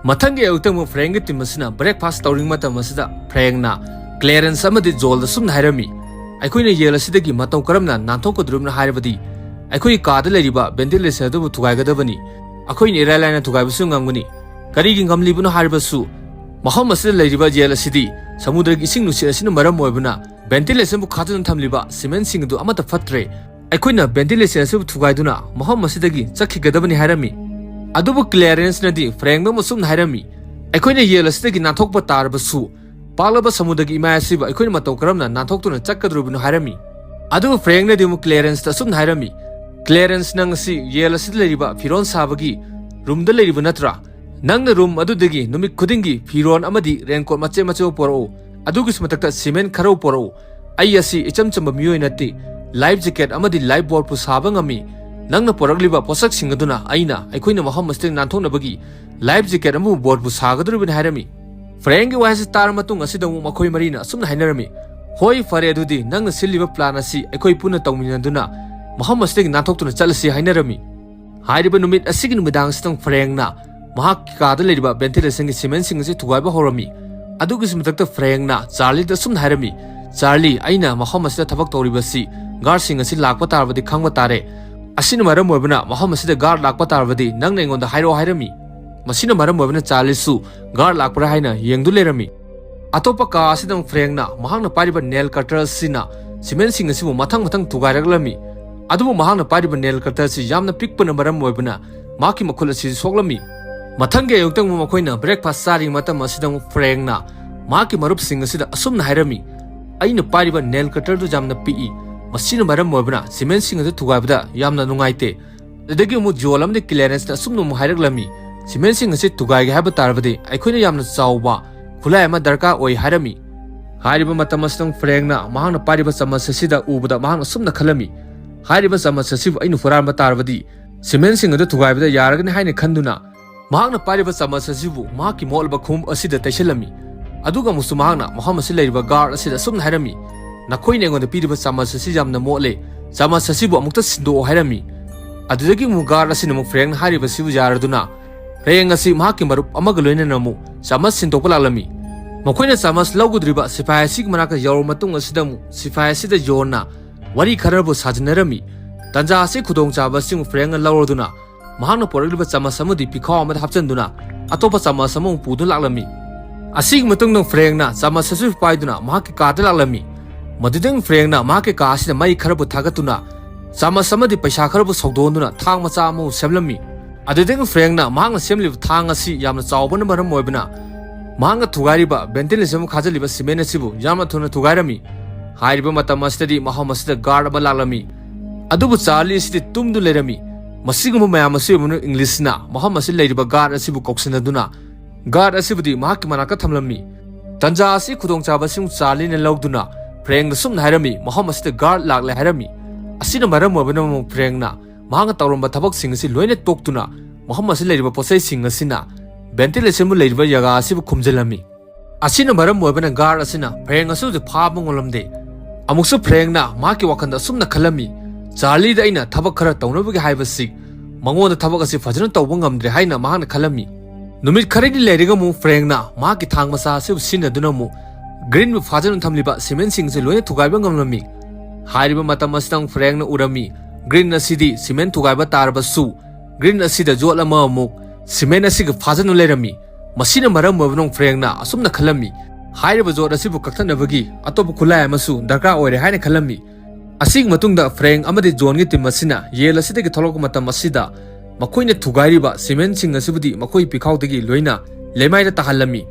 ꯃꯊꯪꯒꯤ ꯑꯌꯨꯛꯇ ꯑꯃꯨꯛ ꯐ꯭ꯔꯦꯡꯒꯤ ꯇꯤꯝ ꯑꯁꯤꯅ ꯕ꯭ꯔꯦꯛꯐꯥꯁ ꯇꯧꯔꯤꯉꯩ ꯃꯇꯝ ꯑꯁꯤꯗ ꯐ꯭ꯔꯦꯡꯅ ꯀ꯭ꯂꯦꯔꯦꯟꯁ ꯑꯃꯗꯤ ꯖꯣꯜꯗ ꯁꯨꯝꯅ ꯍꯥꯏꯔꯝꯃꯤ, "ꯑꯩꯈꯣꯏꯅ ꯌꯦꯜ ꯑꯁꯤꯗꯒꯤ ꯃꯇꯧ ꯀꯔꯝꯅ ꯅꯥꯟꯊꯣꯛꯀꯗꯧꯔꯤꯕꯅꯣ ꯍꯥꯏꯔꯕꯗꯤ ꯑꯩꯈꯣꯏꯒꯤ ꯀꯥꯗ ꯂꯩꯔꯤꯕ ꯚꯦꯟꯇꯤꯂꯦꯁꯟ ꯑꯗꯨꯕꯨ ꯊꯨꯒꯥꯏꯒꯗꯕꯅꯤ꯫ ꯑꯩꯈꯣꯏꯅ ꯏꯔꯥꯏ ꯂꯥꯏꯅ ꯊꯨꯒꯥꯏꯕꯁꯨ ꯉꯝꯒꯅꯤ꯫ ꯀꯔꯤꯒꯤ ꯉꯝꯂꯤꯕꯅꯣ ꯍꯥꯏꯔꯕꯁꯨ ꯃꯐꯝ ꯑꯁꯤꯗ ꯂꯩꯔꯤꯕ ꯌꯦꯜ ꯑꯁꯤꯗꯤ ꯁꯃꯨꯗ꯭ꯔꯒꯤ ꯏꯁꯤꯡ ꯅꯨꯡꯁꯤꯠ ꯑꯁꯤꯅ ꯃꯔꯝ ꯑꯣꯏꯕꯅ ꯚꯦꯟꯇꯤꯂꯦꯁꯟꯕꯨ ꯈꯥꯖꯤꯟꯗꯨꯅ ꯊꯝꯂꯤꯕ ꯁꯤꯃꯦꯟꯁꯤꯡ ꯑꯗꯨ ꯑꯃꯠꯇ ꯐꯠꯇ꯭ꯔꯦ꯫ ꯑꯩꯈꯣꯏꯅ ꯚꯦꯟꯇꯤꯂꯦꯁꯟ ꯑꯁꯤꯕꯨ ꯊꯨꯒꯥꯏꯗꯨꯅ ꯃꯐꯝ ꯑꯁꯤꯗꯒꯤ ꯆꯠꯈꯤꯒꯗꯕꯅꯤ" ꯍꯥꯏꯔꯝꯃꯤ꯫ ꯑꯗꯨꯕꯨ ꯀ꯭ꯂꯦꯔꯦꯟꯁꯅꯗꯤ ꯐ꯭ꯔꯦꯡꯗ ꯑꯃꯁꯨꯝꯅ ꯍꯥꯏꯔꯝꯃꯤ, "ꯑꯩꯈꯣꯏꯅ ꯌꯦꯜ ꯑꯁꯤꯗꯒꯤ ꯅꯥꯟꯊꯣꯛꯄ ꯇꯥꯔꯕꯁꯨ ꯄꯥꯛꯂꯕ ꯁꯃꯨꯗ꯭ꯔꯒꯤ ꯏꯃꯥꯏ ꯑꯁꯤꯕꯨ ꯑꯩꯈꯣꯏꯅ ꯃꯇꯧ ꯀꯔꯝꯅ ꯅꯥꯟꯊꯣꯛꯇꯨꯅ ꯆꯠꯀꯗꯧꯔꯤꯕꯅꯣ?" ꯍꯥꯏꯔꯝꯃꯤ꯫ ꯑꯗꯨꯕꯨ ꯐ꯭ꯔꯦꯡꯅꯗꯤ ꯑꯃꯨꯛ ꯀ꯭ꯂꯦꯔꯦꯟꯁꯇ ꯑꯁꯨꯝꯅ ꯍꯥꯏꯔꯝꯃꯤ, "ꯀ꯭ꯂꯦꯔꯦꯟꯁ, ꯅꯪ ꯑꯁꯤ ꯌꯦꯜ ꯑꯁꯤꯗ ꯂꯩꯔꯤꯕ ꯐꯤꯔꯣꯜ ꯁꯥꯕꯒꯤ ꯔꯨꯝꯗ ꯂꯩꯔꯤꯕ ꯅꯠꯇ꯭ꯔꯥ? ꯅꯪꯅ ꯔꯨꯝ ꯑꯗꯨꯗꯒꯤ ꯅꯨꯃꯤꯠ ꯈꯨꯗꯤꯡꯒꯤ ꯐꯤꯔꯣꯜ ꯑꯃꯗꯤ ꯔꯦꯟꯀꯣꯠ ꯃꯆꯦꯠ ꯃꯆꯦꯠ ꯄꯨꯔꯛꯎ꯫ ꯑꯗꯨꯒꯤꯁꯨ ꯃꯊꯛꯇ ꯁꯤꯃꯦꯟ ꯈꯔ ꯄꯨꯔꯛꯎ꯫ ꯑꯩ ꯑꯁꯤ ꯏꯆꯝ ꯆꯝꯕ ꯃꯤꯑꯣꯏ ꯅꯠꯇꯦ꯫ ꯂꯥꯏꯐ ꯖꯦꯀꯦꯠ ꯑꯃꯗꯤ ꯂꯥꯏꯐ ꯕꯣꯠꯄꯨ ꯁꯥꯕ ꯉꯝꯃꯤ꯫ ꯅꯪꯅ ꯄꯨꯔꯛꯂꯤꯕ ꯄꯣꯠꯁꯛꯁꯤꯡ ꯑꯗꯨꯅ ꯑꯩꯅ ꯑꯩꯈꯣꯏꯅ ꯃꯐꯝ ꯑꯁꯤꯗꯒꯤ ꯅꯥꯟꯊꯣꯛꯅꯕꯒꯤ ꯂꯥꯏꯐ ꯖꯦꯀꯦꯠ ꯑꯃꯕꯨ ꯕꯣꯠꯄꯨ ꯁꯥꯒꯗꯧꯔꯤꯕꯅꯤ" ꯍꯥꯏꯔꯝꯃꯤ꯫ ꯐ꯭ꯔꯦꯡꯒꯤ ꯋꯥꯍꯩꯁꯤ ꯇꯥꯔꯕ ꯃꯇꯨꯡ ꯑꯁꯤꯗ ꯑꯃꯨꯛ ꯃꯈꯣꯏ ꯃꯔꯤꯅ ꯑꯁꯨꯝꯅ ꯍꯥꯏꯅꯔꯝꯃꯤ, "ꯍꯣꯏ, ꯐꯔꯦ, ꯑꯗꯨꯗꯤ ꯅꯪꯅ ꯁꯤꯜꯂꯤꯕ ꯄ꯭ꯂꯥꯟ ꯑꯁꯤ ꯑꯩꯈꯣꯏ ꯄꯨꯟꯅ ꯇꯧꯃꯤꯟꯅꯗꯨꯅ ꯃꯐꯝ ꯑꯁꯤꯗꯒꯤ ꯅꯥꯟꯊꯣꯛꯇꯨꯅ ꯆꯠꯂꯁꯤ" ꯍꯥꯏꯅꯔꯝꯃꯤ꯫ ꯍꯥꯏꯔꯤꯕ ꯅꯨꯃꯤꯠ ꯑꯁꯤꯒꯤ ꯅꯨꯃꯤꯗꯥꯡ ꯑꯁꯤꯗ ꯐ꯭ꯔꯦꯡꯅ ꯃꯍꯥꯛꯀꯤ ꯀꯥꯗ ꯂꯩꯔꯤꯕ ꯚꯦꯟꯇꯤꯂꯦꯁꯟꯒꯤ ꯁꯤꯃꯦꯟꯁꯤꯡ ꯑꯁꯤ ꯊꯨꯒꯥꯏꯕ ꯍꯧꯔꯝꯃꯤ꯫ ꯑꯗꯨꯒꯤꯁꯨ ꯃꯊꯛꯇ ꯐ꯭ꯔꯦꯡꯅ ꯆꯥꯔꯂꯤꯗ ꯑꯁꯨꯝꯅ ꯍꯥꯏꯔꯝꯃꯤ, "ꯆꯥꯔꯂꯤ, ꯑꯩꯅ ꯃꯐꯝ ꯑꯁꯤꯗ ꯊꯕꯛ ꯇꯧꯔꯤꯕꯁꯤ ꯒꯥꯔꯗꯁꯤꯡ ꯑꯁꯤ ꯂꯥꯛꯄ ꯇꯥꯔꯕꯗꯤ ꯈꯪꯕ ꯇꯥꯔꯦ꯫ ꯑꯁꯤꯅ ꯃꯔꯝ ꯑꯣꯏꯕꯅ ꯃꯐꯝ ꯑꯁꯤꯗ ꯒꯥꯔꯗ ꯂꯥꯛꯄ ꯇꯥꯔꯕꯗꯤ ꯅꯪꯅ ꯑꯩꯉꯣꯟꯗ ꯍꯥꯏꯔꯛꯑꯣ" ꯍꯥꯏꯔꯝꯃꯤ꯫ ꯃꯁꯤꯅ ꯃꯔꯝ ꯑꯣꯏꯕꯅ ꯆꯥꯔꯂꯤꯁꯁꯨ ꯒꯥꯔꯗ ꯂꯥꯛꯄ꯭ꯔꯥ ꯍꯥꯏꯅ ꯌꯦꯡꯗꯨ ꯂꯩꯔꯝꯃꯤ꯫ ꯑꯇꯣꯞꯄ ꯀꯥ ꯑꯁꯤꯗ ꯑꯃꯨꯛ ꯐ꯭ꯔꯦꯡꯅ ꯃꯍꯥꯛꯅ ꯄꯥꯏꯔꯤꯕ ꯅꯦꯜ ꯀꯇꯔ ꯑꯁꯤꯅ ꯁꯤꯃꯦꯟꯁꯤꯡ ꯑꯁꯤꯕꯨ ꯃꯊꯪ ꯃꯊꯪ ꯊꯨꯒꯥꯏꯔꯛꯂꯝꯃꯤ꯫ ꯑꯗꯨꯕꯨ ꯃꯍꯥꯛꯅ ꯄꯥꯏꯔꯤꯕ ꯅꯦꯜ ꯀꯇꯔ ꯑꯁꯤ ꯌꯥꯝꯅ ꯄꯤꯛꯄꯅ ꯃꯔꯝ ꯑꯣꯏꯕꯅ ꯃꯍꯥꯛꯀꯤ ꯃꯈꯨꯠ ꯑꯁꯤ ꯁꯣꯛꯂꯝꯃꯤ꯫ ꯃꯊꯪꯒꯤ ꯑꯌꯨꯛꯇ ꯑꯃꯨꯛ ꯃꯈꯣꯏꯅ ꯕ꯭ꯔꯦꯛꯐꯥꯁ ꯆꯥꯔꯤꯉꯩ ꯃꯇꯝ ꯑꯁꯤꯗ ꯑꯃꯨꯛ ꯐ꯭ꯔꯦꯡꯅ ꯃꯍꯥꯛꯀꯤ ꯃꯔꯨꯞꯁꯤꯡ ꯑꯁꯤꯗ ꯑꯁꯨꯝꯅ ꯍꯥꯏꯔꯝꯃꯤ, "ꯑꯩꯅ ꯄꯥꯏꯔꯤꯕ ꯅꯦꯜ ꯀꯇꯔꯗꯨ ꯌꯥꯝꯅ ꯄꯤꯛꯏ꯫ ꯃꯁꯤꯅ ꯃꯔꯝ ꯑꯣꯏꯕꯅ ꯁꯤꯃꯦꯟꯁꯤꯡ ꯑꯗꯨ ꯊꯨꯒꯥꯏꯕꯗ ꯌꯥꯝꯅ ꯅꯨꯡꯉꯥꯏꯇꯦ"꯫ ꯑꯗꯨꯗꯒꯤ ꯑꯃꯨꯛ ꯖꯣꯜ ꯑꯃꯗꯤ ꯀ꯭ꯂꯦꯔꯦꯟꯁꯅ ꯑꯁꯨꯝꯅ ꯑꯃꯨꯛ ꯍꯥꯏꯔꯛꯂꯝꯃꯤ, "ꯁꯤꯃꯦꯟꯁꯤꯡ ꯑꯁꯤ ꯊꯨꯒꯥꯏꯒꯦ ꯍꯥꯏꯕ ꯇꯥꯔꯕꯗꯤ ꯑꯩꯈꯣꯏꯅ ꯌꯥꯝꯅ ꯆꯥꯎꯕ ꯈꯨꯠꯂꯥꯏ ꯑꯃ ꯗꯔꯀꯥꯔ ꯑꯣꯏ ꯍꯥꯏꯔꯝꯃꯤ꯫ ꯍꯥꯏꯔꯤꯕ ꯃꯇꯝ ꯑꯁꯤꯗ ꯐ꯭ꯔꯦꯡꯅ ꯃꯍꯥꯛꯅ ꯄꯥꯏꯔꯤꯕ ꯆꯥꯃꯁ ꯑꯁꯤꯗ ꯎꯕꯗ ꯃꯍꯥꯛꯅ ꯑꯁꯨꯝꯅ ꯈꯜꯂꯝꯃꯤ, "ꯍꯥꯏꯔꯤꯕ ꯆꯥꯃꯁ ꯑꯁꯤꯕꯨ ꯑꯩꯅ ꯍꯨꯔꯥꯟꯕ ꯇꯥꯔꯕꯗꯤ ꯁꯤꯃꯦꯟꯁꯤꯡ ꯑꯗꯨ ꯊꯨꯒꯥꯏꯕꯗ ꯌꯥꯔꯒꯅꯤ" ꯍꯥꯏꯅ ꯈꯟꯗꯨꯅ ꯃꯍꯥꯛꯅ ꯄꯥꯏꯔꯤꯕ ꯆꯥꯃꯁ ꯑꯁꯤꯕꯨ ꯃꯍꯥꯛꯀꯤ ꯃꯣꯠꯂꯕ ꯈꯣꯡꯎꯞ ꯑꯁꯤꯗ ꯇꯩꯁꯜꯂꯝꯃꯤ꯫ ꯑꯗꯨꯒ ꯑꯃꯨꯛꯁꯨ ꯃꯍꯥꯛꯅ ꯃꯐꯝ ꯑꯁꯤ ꯂꯩꯔꯤꯕ ꯒꯥꯔꯗ ꯑꯁꯤꯗ ꯑꯁꯨꯝꯅ ꯍꯥꯏꯔꯝꯃꯤ, "ꯅꯈꯣꯏꯅ ꯑꯩꯉꯣꯟꯗ ꯄꯤꯔꯤꯕ ꯆꯥꯃꯁ ꯑꯁꯤ ꯌꯥꯝꯅ ꯃꯣꯠꯂꯦ, ꯆꯥꯃꯁ ꯑꯁꯤꯕꯨ ꯑꯃꯨꯛꯇ ꯁꯤꯟꯗꯣꯛꯑꯣ" ꯍꯥꯏꯔꯝꯃꯤ꯫ ꯑꯗꯨꯗꯒꯤ ꯑꯃꯨꯛ ꯒꯥꯔꯗ ꯑꯁꯤꯅ ꯑꯃꯨꯛ ꯐ꯭ꯔꯦꯡꯅ ꯍꯥꯏꯔꯤꯕꯁꯤꯕꯨ ꯌꯥꯔꯗꯨꯅ ꯐ꯭ꯔꯦꯡ ꯑꯁꯤ ꯃꯍꯥꯛꯀꯤ ꯃꯔꯨꯞ ꯑꯃꯒ ꯂꯣꯏꯅꯅ ꯑꯃꯨꯛ ꯆꯥꯃꯁ ꯁꯤꯟꯗꯣꯛꯄ ꯂꯥꯛꯂꯝꯃꯤ꯫ ꯃꯈꯣꯏꯅ ꯆꯥꯃꯁ ꯂꯧꯒꯗꯧꯔꯤꯕ ꯁꯤꯐꯥꯏ ꯑꯁꯤꯒꯤ ꯃꯅꯥꯛꯇ ꯌꯧꯔꯕ ꯃꯇꯨꯡ ꯑꯁꯤꯗ ꯑꯃꯨꯛ ꯁꯤꯐꯥꯏ ꯑꯁꯤꯗ ꯖꯣꯟꯅ ꯋꯥꯔꯤ ꯈꯔꯕꯨ ꯁꯥꯖꯤꯟꯅꯔꯝꯃꯤ꯫ ꯇꯥꯟꯖꯥ ꯑꯁꯤ ꯈꯨꯗꯣꯡꯆꯥꯕ ꯑꯁꯤ ꯑꯃꯨꯛ ꯐ꯭ꯔꯦꯡꯅ ꯂꯧꯔꯗꯨꯅ ꯃꯍꯥꯛꯅ ꯄꯨꯔꯛꯂꯤꯕ ꯆꯥꯃꯁ ꯑꯃꯗꯤ ꯄꯤꯈꯥꯎ ꯑꯃꯗ ꯍꯥꯞꯆꯤꯟꯗꯨꯅ ꯑꯇꯣꯞꯄ ꯆꯥꯃꯁ ꯑꯃ ꯑꯃꯨꯛ ꯄꯨꯗꯨꯅ ꯂꯥꯛꯂꯝꯃꯤ꯫ ꯑꯁꯤꯒꯤ ꯃꯇꯨꯡꯗ ꯐ꯭ꯔꯦꯡꯅ ꯆꯥꯃꯁ ꯑꯁꯤ ꯄꯥꯏꯗꯨꯅ ꯃꯍꯥꯛꯀꯤ ꯀꯥꯗ ꯂꯥꯛꯂꯝꯃꯤ꯫ ꯃꯗꯨꯗꯒꯤ ꯐ꯭ꯔꯦꯡꯅ ꯃꯍꯥꯛꯀꯤ ꯀꯥ ꯑꯁꯤꯗ ꯃꯩ ꯈꯔꯕꯨ ꯊꯥꯒꯠꯇꯨꯅ ꯆꯥꯃꯁ ꯑꯃꯗꯤ ꯄꯩꯁꯥ ꯈꯔꯕꯨ ꯁꯧꯗꯣꯛꯍꯟꯗꯨꯅ ꯊꯥꯡ ꯃꯆꯥ ꯑꯃꯕꯨ ꯁꯦꯝꯂꯝꯃꯤ꯫ ꯑꯗꯨꯗꯒꯤ ꯐ꯭ꯔꯦꯡꯅ ꯃꯍꯥꯛꯅ ꯁꯦꯝꯂꯤꯕ ꯊꯥꯡ ꯑꯁꯤ ꯌꯥꯝꯅ ꯆꯥꯎꯕꯅ ꯃꯔꯝ ꯑꯣꯏꯕꯅ ꯃꯍꯥꯛꯅ ꯊꯨꯒꯥꯏꯔꯤꯕ ꯚꯦꯟꯇꯤꯂꯦꯁꯟꯕꯨ ꯈꯥꯖꯤꯜꯂꯤꯕ ꯁꯤꯃꯦꯟ ꯑꯁꯤꯕꯨ ꯌꯥꯝꯅ ꯊꯨꯅ ꯊꯨꯒꯥꯏꯔꯝꯃꯤ꯫ ꯍꯥꯏꯔꯤꯕ ꯃꯇꯝ ꯑꯁꯤꯗꯗꯤ ꯃꯐꯝ ꯑꯁꯤꯗ ꯒꯥꯔꯗ ꯑꯃ ꯂꯥꯛꯂꯝꯃꯤ꯫ ꯑꯗꯨꯕꯨ ꯆꯥꯔꯂꯤ ꯑꯁꯤꯗꯤ ꯇꯨꯝꯗꯨꯅ ꯂꯩꯔꯝꯃꯤ꯫ ꯃꯁꯤꯒꯨꯝꯕ ꯃꯌꯥꯝ ꯑꯁꯤ ꯑꯣꯏꯕꯅ ꯏꯪꯂꯤꯁꯅ ꯃꯐꯝ ꯑꯁꯤ ꯂꯩꯔꯤꯕ ꯒꯥꯔꯗ ꯑꯁꯤꯕꯨ ꯀꯧꯁꯤꯟꯅꯗꯨꯅ ꯒꯥꯔꯗ ꯑꯁꯤꯕꯨꯗꯤ ꯃꯍꯥꯛꯀꯤ ꯃꯅꯥꯛꯇ ꯊꯝꯂꯝꯃꯤ꯫ ꯇꯟꯖꯥ ꯑꯁꯤ ꯈꯨꯗꯣꯡꯆꯥꯕ ꯑꯁꯤ ꯆꯥꯔꯂꯤꯅ ꯂꯧꯗꯨꯅ ꯐ꯭ꯔꯦꯡꯗ ꯁꯨꯝꯅ ꯍꯥꯏꯔꯝꯃꯤ, "ꯃꯐꯝ ꯑꯁꯤꯗ ꯒꯥꯔꯗ ꯂꯥꯛꯂꯦ" ꯍꯥꯏꯔꯝꯃꯤ꯫ ꯑꯁꯤꯅ ꯃꯔꯝ ꯑꯣꯏꯕꯅ ꯑꯃꯨꯛ ꯐ꯭ꯔꯦꯡꯅ ꯃꯍꯥꯛꯅ ꯇꯧꯔꯝꯕ ꯊꯕꯛꯁꯤꯡ ꯑꯁꯤ ꯂꯣꯏꯅ ꯇꯣꯛꯇꯨꯅ ꯃꯐꯝ ꯑꯁꯤꯗ ꯂꯩꯔꯤꯕ ꯄꯣꯠꯆꯩꯁꯤꯡ ꯑꯁꯤꯅ ꯚꯦꯟꯇꯤꯂꯦꯁꯟꯕꯨ ꯂꯩꯔꯤꯕ ꯖꯒꯥ ꯑꯁꯤꯕꯨ ꯈꯨꯝꯖꯤꯜꯂꯝꯃꯤ꯫ ꯑꯁꯤꯅ ꯃꯔꯝ ꯑꯣꯏꯕꯅ ꯒꯥꯔꯗ ꯑꯁꯤꯅ ꯐ꯭ꯔꯦꯡ ꯑꯁꯤꯕꯨ ꯐꯥꯕ ꯉꯝꯂꯝꯗꯦ꯫ ꯑꯃꯨꯛꯁꯨ ꯐ꯭ꯔꯦꯡꯅ ꯃꯍꯥꯛꯀꯤ ꯋꯥꯈꯜꯗ ꯑꯁꯨꯝꯅ ꯈꯜꯂꯝꯃꯤ, "ꯆꯥꯔꯂꯤꯗ ꯑꯩꯅ ꯊꯕꯛ ꯈꯔ ꯇꯧꯅꯕꯒꯤ ꯍꯥꯏꯕꯁꯤ ꯃꯉꯣꯟꯗ ꯊꯕꯛ ꯑꯁꯤ ꯐꯖꯅ ꯇꯧꯕ ꯉꯝꯗ꯭ꯔꯦ" ꯍꯥꯏꯅ ꯃꯍꯥꯛꯅ ꯈꯜꯂꯝꯃꯤ꯫ ꯅꯨꯃꯤꯠ ꯈꯔꯅꯤ ꯂꯩꯔꯒ ꯑꯃꯨꯛ ꯐ꯭ꯔꯦꯡꯅ ꯃꯍꯥꯛꯀꯤ ꯊꯥꯡ ꯃꯆꯥ ꯑꯁꯤꯕꯨ ꯁꯤꯖꯤꯟꯅꯗꯨꯅ ꯑꯃꯨꯛ ꯒ꯭ꯔꯤꯟꯕꯨ ꯐꯥꯖꯤꯟꯗꯨꯅ ꯊꯝꯂꯤꯕ ꯁꯤꯃꯦꯟꯁꯤꯡ ꯑꯁꯤ ꯂꯣꯏꯅ ꯊꯨꯒꯥꯏꯕ ꯉꯝꯂꯝꯃꯤ꯫ ꯍꯥꯏꯔꯤꯕ ꯃꯇꯝ ꯑꯁꯤꯗ ꯑꯃꯨꯛ ꯐ꯭ꯔꯦꯡꯅ ꯎꯔꯝꯃꯤ, ꯒ꯭ꯔꯤꯟ ꯑꯁꯤꯗꯤ ꯁꯤꯃꯦꯟ ꯊꯨꯒꯥꯏꯕ ꯇꯥꯔꯕꯁꯨ ꯒ꯭ꯔꯤꯟ ꯑꯁꯤꯗ ꯌꯣꯠ ꯑꯃ ꯑꯃꯨꯛ ꯁꯤꯃꯦꯟ ꯑꯁꯤꯒ ꯐꯥꯖꯤꯟꯗꯨꯅ ꯂꯩꯔꯝꯃꯤ꯫ ꯃꯁꯤꯅ ꯃꯔꯝ ꯑꯣꯏꯕꯅ ꯑꯃꯨꯛ ꯐ꯭ꯔꯦꯡꯅ ꯑꯁꯨꯝꯅ ꯈꯜꯂꯝꯃꯤ, "ꯍꯥꯏꯔꯤꯕ ꯌꯣꯠ ꯑꯁꯤꯕꯨ ꯀꯛꯊꯠꯅꯕꯒꯤ ꯑꯇꯣꯞꯄ ꯈꯨꯠꯂꯥꯏ ꯑꯃꯁꯨ ꯗꯔꯀꯥꯔ ꯑꯣꯏꯔꯦ" ꯍꯥꯏꯅ ꯈꯜꯂꯝꯃꯤ꯫ ꯑꯁꯤꯒꯤ ꯃꯇꯨꯡꯗ ꯐ꯭ꯔꯦꯡ ꯑꯃꯗꯤ ꯖꯣꯟꯒꯤ ꯇꯤꯝ ꯑꯁꯤꯅ ꯌꯦꯜ ꯑꯁꯤꯗꯒꯤ ꯊꯣꯛꯂꯛꯄ ꯃꯇꯝ ꯑꯁꯤꯗ ꯃꯈꯣꯏꯅ ꯊꯨꯒꯥꯏꯔꯤꯕ ꯁꯤꯃꯦꯟꯁꯤꯡ ꯑꯁꯤꯕꯨꯗꯤ ꯃꯈꯣꯏ ꯄꯤꯈꯥꯎꯗꯒꯤ ꯂꯣꯏꯅ ꯂꯩꯃꯥꯏꯗ ꯇꯥꯍꯜꯂꯝꯃꯤ꯫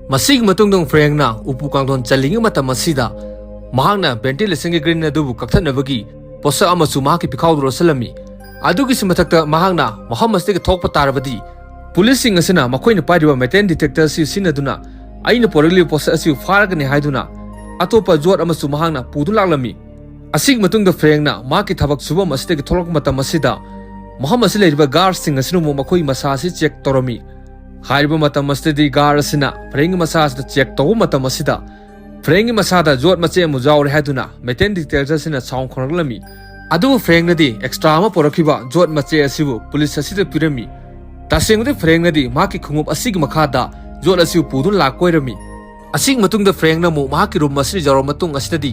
ꯃꯁꯤꯒꯤ ꯃꯇꯨꯡꯗ ꯐ꯭ꯔꯦꯡꯅ ꯎꯄꯨ ꯀꯥꯡꯊꯣꯟ ꯆꯜꯂꯤꯉꯩ ꯃꯇꯝ ꯑꯁꯤꯗ ꯃꯍꯥꯛꯅ ꯚꯦꯟꯇꯤꯂꯦꯁꯟꯒꯤ ꯒ꯭ꯔꯤꯟ ꯑꯗꯨꯕꯨ ꯀꯛꯊꯠꯅꯕꯒꯤ ꯄꯣꯠꯁꯛ ꯑꯃꯁꯨ ꯃꯍꯥꯛꯀꯤ ꯄꯤꯈꯥꯎꯗ ꯂꯣꯠꯁꯤꯜꯂꯝꯃꯤ꯫ ꯑꯗꯨꯒꯤꯁꯨ ꯃꯊꯛꯇ ꯃꯍꯥꯛꯅ ꯃꯐꯝ ꯑꯁꯤꯗꯒꯤ ꯊꯣꯛꯄ ꯇꯥꯔꯕꯗꯤ ꯄꯨꯂꯤꯁꯁꯤꯡ ꯑꯁꯤꯅ ꯃꯈꯣꯏꯅ ꯄꯥꯏꯔꯤꯕ ꯃꯦꯇꯦꯜ ꯗꯤꯇꯦꯛꯇꯔ ꯑꯁꯤ ꯁꯤꯖꯤꯟꯅꯗꯨꯅ ꯑꯩꯅ ꯄꯣꯔꯛꯂꯤꯕ ꯄꯣꯠꯁꯛ ꯑꯁꯤ ꯐꯥꯔꯒꯅꯤ ꯍꯥꯏꯗꯨꯅ ꯑꯇꯣꯞꯄ ꯌꯣꯠ ꯑꯃꯁꯨ ꯃꯍꯥꯛꯅ ꯄꯨꯗꯨꯅ ꯂꯥꯛꯂꯝꯃꯤ꯫ ꯑꯁꯤꯒꯤ ꯃꯇꯨꯡꯗ ꯐ꯭ꯔꯦꯡꯅ ꯃꯍꯥꯛꯀꯤ ꯊꯕꯛ ꯁꯨꯐꯝ ꯑꯁꯤꯗꯒꯤ ꯊꯣꯛꯂꯛꯄ ꯃꯇꯝ ꯑꯁꯤꯗ ꯃꯐꯝ ꯑꯁꯤ ꯂꯩꯔꯤꯕ ꯒꯥꯔꯗꯁꯤꯡ ꯑꯁꯤꯅ ꯑꯃꯨꯛ ꯃꯈꯣꯏꯒꯤ ꯃꯁꯥ ꯑꯁꯤ ꯆꯦꯛ ꯇꯧꯔꯝꯃꯤ꯫ ꯍꯥꯏꯔꯤꯕ ꯃꯇꯝ ꯑꯁꯤꯗꯗꯤ ꯒꯥꯔꯗ ꯑꯁꯤꯅ ꯐ꯭ꯔꯦꯡꯒꯤ ꯃꯁꯥ ꯑꯁꯤꯗ ꯆꯦꯛ ꯇꯧꯕ ꯃꯇꯝ ꯑꯁꯤꯗ ꯐ꯭ꯔꯦꯡꯒꯤ ꯃꯁꯥꯗ ꯌꯣꯠ ꯃꯆꯦꯠ ꯑꯃ ꯌꯥꯎꯔꯦ ꯍꯥꯏꯗꯨꯅ ꯃꯦꯇꯦꯜ ꯗꯤꯇꯦꯛꯇꯔ ꯑꯁꯤꯅ ꯁꯥꯎꯟ ꯈꯣꯡꯂꯛꯂꯝꯃꯤ꯫ ꯑꯗꯨꯕꯨ ꯐ꯭ꯔꯦꯡꯅꯗꯤ ꯑꯦꯛꯁꯇ꯭ꯔꯥ ꯑꯃ ꯄꯨꯔꯛꯈꯤꯕ ꯌꯣꯠ ꯃꯆꯦꯠ ꯑꯁꯤꯕꯨ ꯄꯨꯂꯤꯁ ꯑꯁꯤꯗ ꯄꯤꯔꯝꯃꯤ꯫ ꯇꯁꯦꯡꯕꯗꯤ ꯐ꯭ꯔꯦꯡꯅꯗꯤ ꯃꯍꯥꯛꯀꯤ ꯈꯣꯡꯎꯞ ꯑꯁꯤꯒꯤ ꯃꯈꯥꯗ ꯌꯣꯠ ꯑꯁꯤꯕꯨ ꯄꯨꯗꯨꯅ ꯂꯥꯛꯄ ꯑꯣꯏꯔꯝꯃꯤ꯫ ꯑꯁꯤꯒꯤ ꯃꯇꯨꯡꯗ ꯐ꯭ꯔꯦꯡꯅ ꯑꯃꯨꯛ ꯃꯍꯥꯛꯀꯤ ꯔꯨꯝ ꯑꯁꯤꯗ ꯌꯧꯔꯕ ꯃꯇꯨꯡ ꯑꯁꯤꯗꯗꯤ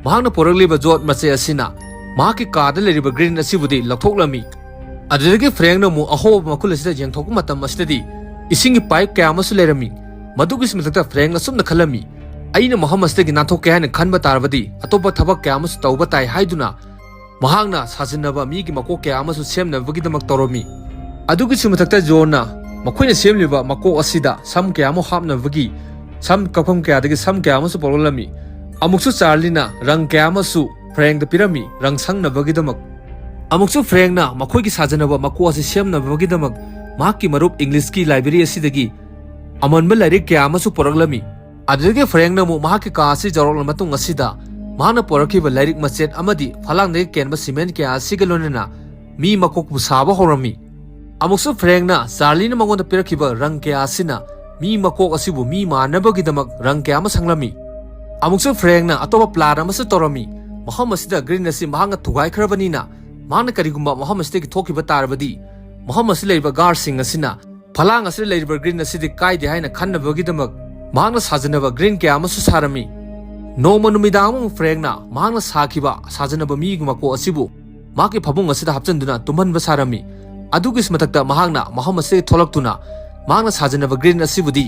ꯃꯍꯥꯛꯅ ꯄꯨꯔꯛꯂꯤꯕ ꯌꯣꯠ ꯃꯆꯦꯠ ꯑꯁꯤꯅ ꯃꯍꯥꯛꯀꯤ ꯀꯥꯗ ꯂꯩꯔꯤꯕ ꯒ꯭ꯔꯤꯟ ꯑꯁꯤꯕꯨꯗꯤ ꯂꯧꯊꯣꯛꯂꯝꯃꯤ꯫ ꯑꯗꯨꯗꯒꯤ ꯐ꯭ꯔꯦꯡꯅ ꯑꯃꯨꯛ ꯑꯍꯣꯕ ꯃꯈꯨꯜ ꯑꯁꯤꯗ ꯌꯦꯡꯊꯣꯛꯄ ꯃꯇꯝ ꯑꯁꯤꯗꯗꯤ ꯏꯁꯤꯡꯒꯤ ꯄꯥꯏꯞ ꯀꯌꯥ ꯑꯃꯁꯨ ꯂꯩꯔꯝꯃꯤ꯫ ꯃꯗꯨꯒꯤꯁꯨ ꯃꯊꯛꯇ ꯐ꯭ꯔꯦꯡ ꯑꯁꯨꯝꯅ ꯈꯜꯂꯝꯃꯤ, "ꯑꯩꯅ ꯃꯐꯝ ꯑꯁꯤꯗꯒꯤ ꯅꯥꯟꯊꯣꯛꯀꯦ ꯍꯥꯏꯅ ꯈꯟꯕ ꯇꯥꯔꯕꯗꯤ ꯑꯇꯣꯞꯄ ꯊꯕꯛ ꯀꯌꯥ ꯑꯃꯁꯨ ꯇꯧꯕ ꯇꯥꯏ" ꯍꯥꯏꯗꯨꯅ ꯃꯍꯥꯛꯅ ꯁꯥꯖꯤꯟꯅꯕ ꯃꯤꯒꯤ ꯃꯀꯣꯛ ꯀꯌꯥ ꯑꯃꯁꯨ ꯁꯦꯝꯅꯕꯒꯤꯗꯃꯛ ꯇꯧꯔꯝꯃꯤ꯫ ꯑꯗꯨꯒꯤꯁꯨ ꯃꯊꯛꯇ ꯖꯣꯟꯅ ꯃꯈꯣꯏꯅ ꯁꯦꯝꯂꯤꯕ ꯃꯀꯣꯛ ꯑꯁꯤꯗ ꯁꯝ ꯀꯌꯥ ꯑꯃ ꯍꯥꯞꯅꯕꯒꯤ ꯁꯝ ꯀꯛꯐꯝ ꯀꯌꯥꯗꯒꯤ ꯁꯝ ꯀꯌꯥ ꯑꯃꯁꯨ ꯄꯣꯔꯛꯂꯝꯃꯤ꯫ ꯑꯃꯨꯛꯁꯨ ꯆꯥꯔꯂꯤꯅ ꯔꯪ ꯀꯌꯥ ꯑꯃꯁꯨ ꯐ꯭ꯔꯦꯡꯗ ꯄꯤꯔꯝꯃꯤ, ꯔꯪ ꯁꯪꯅꯕꯒꯤꯗꯃꯛ꯫ ꯑꯃꯨꯛꯁꯨ ꯐ꯭ꯔꯦꯡꯅ ꯃꯈꯣꯏꯒꯤ ꯁꯥꯖꯅꯕ ꯃꯀꯣꯛ ꯑꯁꯤ ꯁꯦꯝꯅꯕꯒꯤꯗꯃꯛ ꯃꯍꯥꯛꯀꯤ ꯃꯔꯨꯞ ꯏꯪꯂꯤꯁꯀꯤ ꯂꯥꯏꯕ꯭ꯔꯦꯔꯤ ꯑꯁꯤꯗꯒꯤ ꯑꯃꯟꯕ ꯂꯥꯏꯔꯤꯛ ꯀꯌꯥ ꯑꯃꯁꯨ ꯄꯨꯔꯛꯂꯝꯃꯤ꯫ ꯑꯗꯨꯗꯒꯤ ꯐ꯭ꯔꯦꯡꯅ ꯑꯃꯨꯛ ꯃꯍꯥꯛꯀꯤ ꯀꯥ ꯑꯁꯤ ꯌꯧꯔꯛꯂꯕ ꯃꯇꯨꯡ ꯑꯁꯤꯗ ꯃꯍꯥꯛꯅ ꯄꯨꯔꯛꯈꯤꯕ ꯂꯥꯏꯔꯤꯛ ꯃꯆꯦꯠ ꯑꯃꯗꯤ ꯐꯂꯥꯡꯗꯒꯤ ꯀꯦꯟꯕ ꯁꯤꯃꯦꯟ ꯀꯌꯥ ꯑꯁꯤꯒ ꯂꯣꯏꯅꯅ ꯃꯤ ꯃꯀꯣꯛꯄꯨ ꯁꯥꯕ ꯍꯧꯔꯝꯃꯤ꯫ ꯑꯃꯨꯛꯁꯨ ꯐ꯭ꯔꯦꯡꯅ ꯆꯥꯔꯂꯤꯅ ꯃꯉꯣꯟꯗ ꯄꯤꯔꯛꯈꯤꯕ ꯔꯪ ꯀꯌꯥ ꯑꯁꯤꯅ ꯃꯤ ꯃꯀꯣꯛ ꯑꯁꯤꯕꯨ ꯃꯤ ꯃꯥꯟꯅꯕꯒꯤꯗꯃꯛ ꯔꯪ ꯀꯌꯥ ꯑꯃ ꯁꯪꯂꯝꯃꯤ꯫ ꯑꯃꯨꯛꯁꯨ ꯐ꯭ꯔꯦꯡꯅ ꯑꯇꯣꯞꯄ ꯄ꯭ꯂꯥꯟ ꯑꯃꯁꯨ ꯇꯧꯔꯝꯃꯤ꯫ ꯃꯐꯝ ꯑꯁꯤꯗ ꯒ꯭ꯔꯤꯟ ꯑꯁꯤ ꯃꯍꯥꯛꯅ ꯊꯨꯒꯥꯏꯈ꯭ꯔꯕꯅꯤꯅ ꯃꯍꯥꯛꯅ ꯀꯔꯤꯒꯨꯝꯕ ꯃꯐꯝ ꯑꯁꯤꯗꯒꯤ ꯊꯣꯛꯈꯤꯕ ꯇꯥꯔꯕꯗꯤ ꯃꯐꯝ ꯑꯁꯤꯗ ꯂꯩꯔꯤꯕ ꯒꯥꯔꯗꯁꯤꯡ ꯑꯁꯤꯅ ꯐꯂꯥꯡ ꯑꯁꯤꯗ ꯂꯩꯔꯤꯕ ꯒ꯭ꯔꯤꯟ ꯑꯁꯤꯗꯤ ꯀꯥꯏꯗꯦ ꯍꯥꯏꯅ ꯈꯟꯅꯕꯒꯤꯗꯃꯛ ꯃꯍꯥꯛꯅ ꯁꯥꯖꯅꯕ ꯒ꯭ꯔꯤꯟ ꯀꯌꯥ ꯑꯃꯁꯨ ꯁꯥꯔꯝꯃꯤ꯫ ꯅꯣꯡꯃ ꯅꯨꯃꯤꯗꯥꯡ ꯑꯃ ꯐ꯭ꯔꯦꯡꯅ ꯃꯍꯥꯛꯅ ꯁꯥꯈꯤꯕ ꯁꯥꯖꯅꯕ ꯃꯤꯒꯤ ꯃꯀꯣꯛ ꯑꯁꯤꯕꯨ ꯃꯍꯥꯛꯀꯤ ꯐꯃꯨꯡ ꯑꯁꯤꯗ ꯍꯥꯞꯆꯤꯟꯗꯨꯅ ꯇꯨꯝꯍꯟꯕ ꯁꯥꯔꯝꯃꯤ꯫ ꯑꯗꯨꯒꯤꯁꯨ ꯃꯊꯛꯇ ꯃꯍꯥꯛꯅ ꯃꯐꯝ ꯑꯁꯤꯗꯒꯤ ꯊꯣꯛꯂꯛꯇꯨꯅ ꯃꯍꯥꯛꯅ ꯁꯥꯖꯅꯕ ꯒ꯭ꯔꯤꯟ ꯑꯁꯤꯕꯨꯗꯤ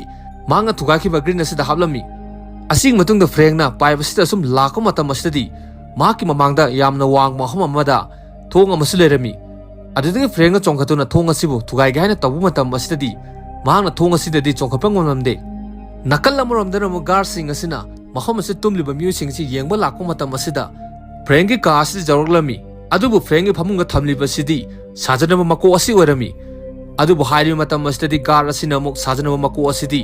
ꯃꯍꯥꯛꯅ ꯊꯨꯒꯥꯏꯈꯤꯕ ꯒ꯭ꯔꯤꯟ ꯑꯁꯤꯗ ꯍꯥꯞꯂꯝꯃꯤ꯫ ꯑꯁꯤꯒꯤ ꯃꯇꯨꯡꯗ ꯐ꯭ꯔꯦꯡꯅ ꯄꯥꯏꯞ ꯑꯁꯤꯗ ꯁꯨꯝ ꯂꯥꯛꯄ ꯃꯇꯝ ꯑꯁꯤꯗꯗꯤ ꯃꯍꯥꯛꯀꯤ ꯃꯃꯥꯡꯗ ꯌꯥꯝꯅ ꯋꯥꯡꯕ ꯃꯐꯝ ꯑꯃꯗ ꯊꯣꯡ ꯑꯃꯁꯨ ꯂꯩꯔꯝꯃꯤ꯫ ꯑꯗꯨꯗꯒꯤ ꯐ꯭ꯔꯦꯡꯅ ꯆꯣꯡꯈꯠꯇꯨꯅ ꯊꯣꯡ ꯑꯁꯤꯕꯨ ꯊꯨꯒꯥꯏꯒꯦ ꯍꯥꯏꯅ ꯇꯧꯕ ꯃꯇꯝ ꯑꯁꯤꯗꯗꯤ ꯃꯍꯥꯛꯅ ꯊꯣꯡ ꯑꯁꯤꯗꯗꯤ ꯆꯣꯡꯈꯠꯄ ꯉꯝꯂꯝꯗꯦ꯫ ꯅꯥꯀꯜ ꯑꯃꯔꯣꯝꯗꯅ ꯑꯃꯨꯛ ꯒꯥꯔꯗꯁꯤꯡ ꯑꯁꯤꯅ ꯃꯐꯝ ꯑꯁꯤꯗ ꯇꯨꯝꯂꯤꯕ ꯃꯤꯑꯣꯏꯁꯤꯡ ꯑꯁꯤ ꯌꯦꯡꯕ ꯂꯥꯛꯄ ꯃꯇꯝ ꯑꯁꯤꯗ ꯐ꯭ꯔꯦꯡꯒꯤ ꯀꯥ ꯑꯁꯤꯗ ꯌꯧꯔꯛꯂꯝꯃꯤ꯫ ꯑꯗꯨꯕꯨ ꯐ꯭ꯔꯦꯡꯒꯤ ꯐꯃꯨꯡꯗ ꯊꯝꯂꯤꯕꯁꯤꯗꯤ ꯁꯥꯖꯅꯕ ꯃꯀꯣꯛ ꯑꯁꯤ ꯑꯣꯏꯔꯝꯃꯤ꯫ ꯑꯗꯨꯕꯨ ꯍꯥꯏꯔꯤꯕ ꯃꯇꯝ ꯑꯁꯤꯗꯗꯤ ꯒꯥꯔꯗ ꯑꯁꯤꯅ ꯑꯃꯨꯛ ꯁꯥꯖꯅꯕ ꯃꯀꯣꯛ ꯑꯁꯤꯗꯤ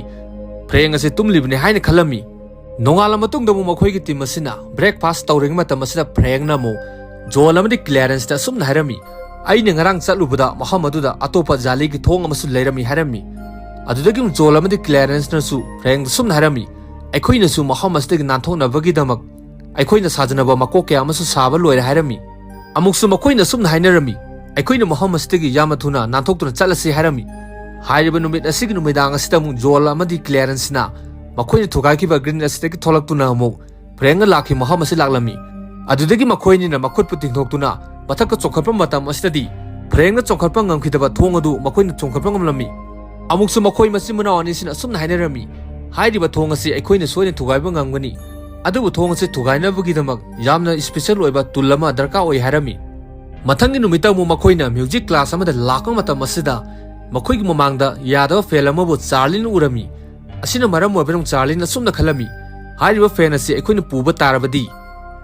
ꯐ꯭ꯔꯦꯡ ꯑꯁꯤ ꯇꯨꯝꯂꯤꯕꯅꯤ ꯍꯥꯏꯅ ꯈꯜꯂꯝꯃꯤ꯫ ꯅꯣꯡꯉꯥꯜꯂ ꯃꯇꯨꯡꯗ ꯑꯃꯨꯛ ꯃꯈꯣꯏꯒꯤ ꯇꯤꯝ ꯑꯁꯤꯅ ꯕ꯭ꯔꯦꯛꯐꯥꯁ ꯇꯧꯔꯤꯉꯩ ꯃꯇꯝ ꯑꯁꯤꯗ ꯐ꯭ꯔꯦꯡꯅ ꯑꯃꯨꯛ ꯖꯣꯜ ꯑꯃꯗꯤ ꯀ꯭ꯂꯦꯔꯦꯟꯁꯇ ꯑꯁꯨꯝꯅ ꯍꯥꯏꯔꯝꯃꯤ, "ꯑꯩꯅ ꯉꯔꯥꯡ ꯆꯠꯂꯨꯕꯗ ꯃꯐꯝ ꯑꯗꯨꯗ ꯑꯇꯣꯞꯄ ꯖꯥꯂꯤꯒꯤ ꯊꯣꯡ ꯑꯃꯁꯨ ꯂꯩꯔꯝꯃꯤ" ꯍꯥꯏꯔꯝꯃꯤ꯫ ꯑꯗꯨꯗꯒꯤ ꯑꯃꯨꯛ ꯖꯣꯜ ꯑꯃꯗꯤ ꯀ꯭ꯂꯦꯔꯦꯟꯁꯅꯁꯨ ꯐ꯭ꯔꯦꯡꯗ ꯑꯁꯨꯝꯅ ꯍꯥꯏꯔꯝꯃꯤ, "ꯑꯩꯈꯣꯏꯅꯁꯨ ꯃꯐꯝ ꯑꯁꯤꯗꯒꯤ ꯅꯥꯟꯊꯣꯛꯅꯕꯒꯤꯗꯃꯛ ꯑꯩꯈꯣꯏꯅ ꯁꯥꯖꯅꯕ ꯃꯀꯣꯛ ꯀꯌꯥ ꯑꯃꯁꯨ ꯁꯥꯕ ꯂꯣꯏꯔꯦ" ꯍꯥꯏꯔꯝꯃꯤ꯫ ꯑꯃꯨꯛꯁꯨ ꯃꯈꯣꯏꯅ ꯑꯁꯨꯝꯅ ꯍꯥꯏꯅꯔꯝꯃꯤ, "ꯑꯩꯈꯣꯏꯅ ꯃꯐꯝ ꯑꯁꯤꯗꯒꯤ ꯌꯥꯝꯅ ꯊꯨꯅ ꯅꯥꯟꯊꯣꯛꯇꯨꯅ ꯆꯠꯂꯁꯤ" ꯍꯥꯏꯔꯝꯃꯤ꯫ ꯍꯥꯏꯔꯤꯕ ꯅꯨꯃꯤꯠ ꯑꯁꯤꯒꯤ ꯅꯨꯃꯤꯗꯥꯡ ꯑꯁꯤꯗ ꯑꯃꯨꯛ ꯖꯣꯜ ꯑꯃꯗꯤ ꯀ꯭ꯂꯦꯔꯦꯟꯁꯅ ꯃꯈꯣꯏꯅ ꯊꯨꯒꯥꯏꯈꯤꯕ ꯒ꯭ꯔꯤꯟ ꯑꯁꯤꯗꯒꯤ ꯊꯣꯛꯂꯛꯇꯨꯅ ꯑꯃꯨꯛ ꯐ꯭ꯔꯦꯡꯅ ꯂꯥꯛꯈꯤ ꯃꯐꯝ ꯑꯁꯤ ꯂꯥꯛꯂꯝꯃꯤ꯫ ꯑꯗꯨꯗꯒꯤ ꯃꯈꯣꯏ ꯑꯅꯤꯅ ꯃꯈꯨꯠꯄꯨ ꯇꯤꯡꯊꯣꯛꯇꯨꯅ ꯃꯊꯛꯇ ꯆꯣꯡꯈꯠꯄ ꯃꯇꯝ ꯑꯁꯤꯗꯗꯤ ꯐ꯭ꯔꯦꯡꯅ ꯆꯣꯡꯈꯠꯄ ꯉꯝꯈꯤꯗꯕ ꯊꯣꯡ ꯑꯗꯨ ꯃꯈꯣꯏꯅ ꯆꯣꯡꯈꯠꯄ ꯉꯝꯂꯝꯃꯤ꯫ ꯑꯃꯨꯛꯁꯨ ꯃꯈꯣꯏ ꯃꯆꯤꯟ ꯃꯅꯥꯎ ꯑꯅꯤꯁꯤꯅ ꯑꯁꯨꯝꯅ ꯍꯥꯏꯅꯔꯝꯃꯤ, "ꯍꯥꯏꯔꯤꯕ ꯊꯣꯡ ꯑꯁꯤ ꯑꯩꯈꯣꯏꯅ ꯁꯣꯏꯗꯅ ꯊꯨꯒꯥꯏꯕ ꯉꯝꯒꯅꯤ, ꯑꯗꯨꯕꯨ ꯊꯣꯡ ꯑꯁꯤ ꯊꯨꯒꯥꯏꯅꯕꯒꯤꯗꯃꯛ ꯌꯥꯝꯅ ꯏꯁꯄꯤꯁꯦꯜ ꯑꯣꯏꯕ ꯇꯨꯜ ꯑꯃ ꯗꯔꯀꯥꯔ ꯑꯣꯏ" ꯍꯥꯏꯔꯝꯃꯤ꯫ ꯃꯊꯪꯒꯤ ꯅꯨꯃꯤꯠꯇ ꯑꯃꯨꯛ ꯃꯈꯣꯏꯅ ꯃ꯭ꯌꯨꯖꯤꯛ ꯀ꯭ꯂꯥꯁ ꯑꯃꯗ ꯂꯥꯛꯄ ꯃꯇꯝ ꯑꯁꯤꯗ ꯃꯈꯣꯏꯒꯤ ꯃꯃꯥꯡꯗ ꯌꯥꯗꯕ ꯐꯦꯟ ꯑꯃꯕꯨ ꯆꯥꯔꯂꯤꯅ ꯎꯔꯝꯃꯤ꯫ ꯑꯁꯤꯅ ꯃꯔꯝ ꯑꯣꯏꯕꯅ ꯆꯥꯔꯂꯤꯅ ꯑꯁꯨꯝꯅ ꯈꯜꯂꯝꯃꯤ, "ꯍꯥꯏꯔꯤꯕ ꯐꯦꯟ ꯑꯁꯤ ꯑꯩꯈꯣꯏꯅ ꯄꯨꯕ ꯇꯥꯔꯕꯗꯤ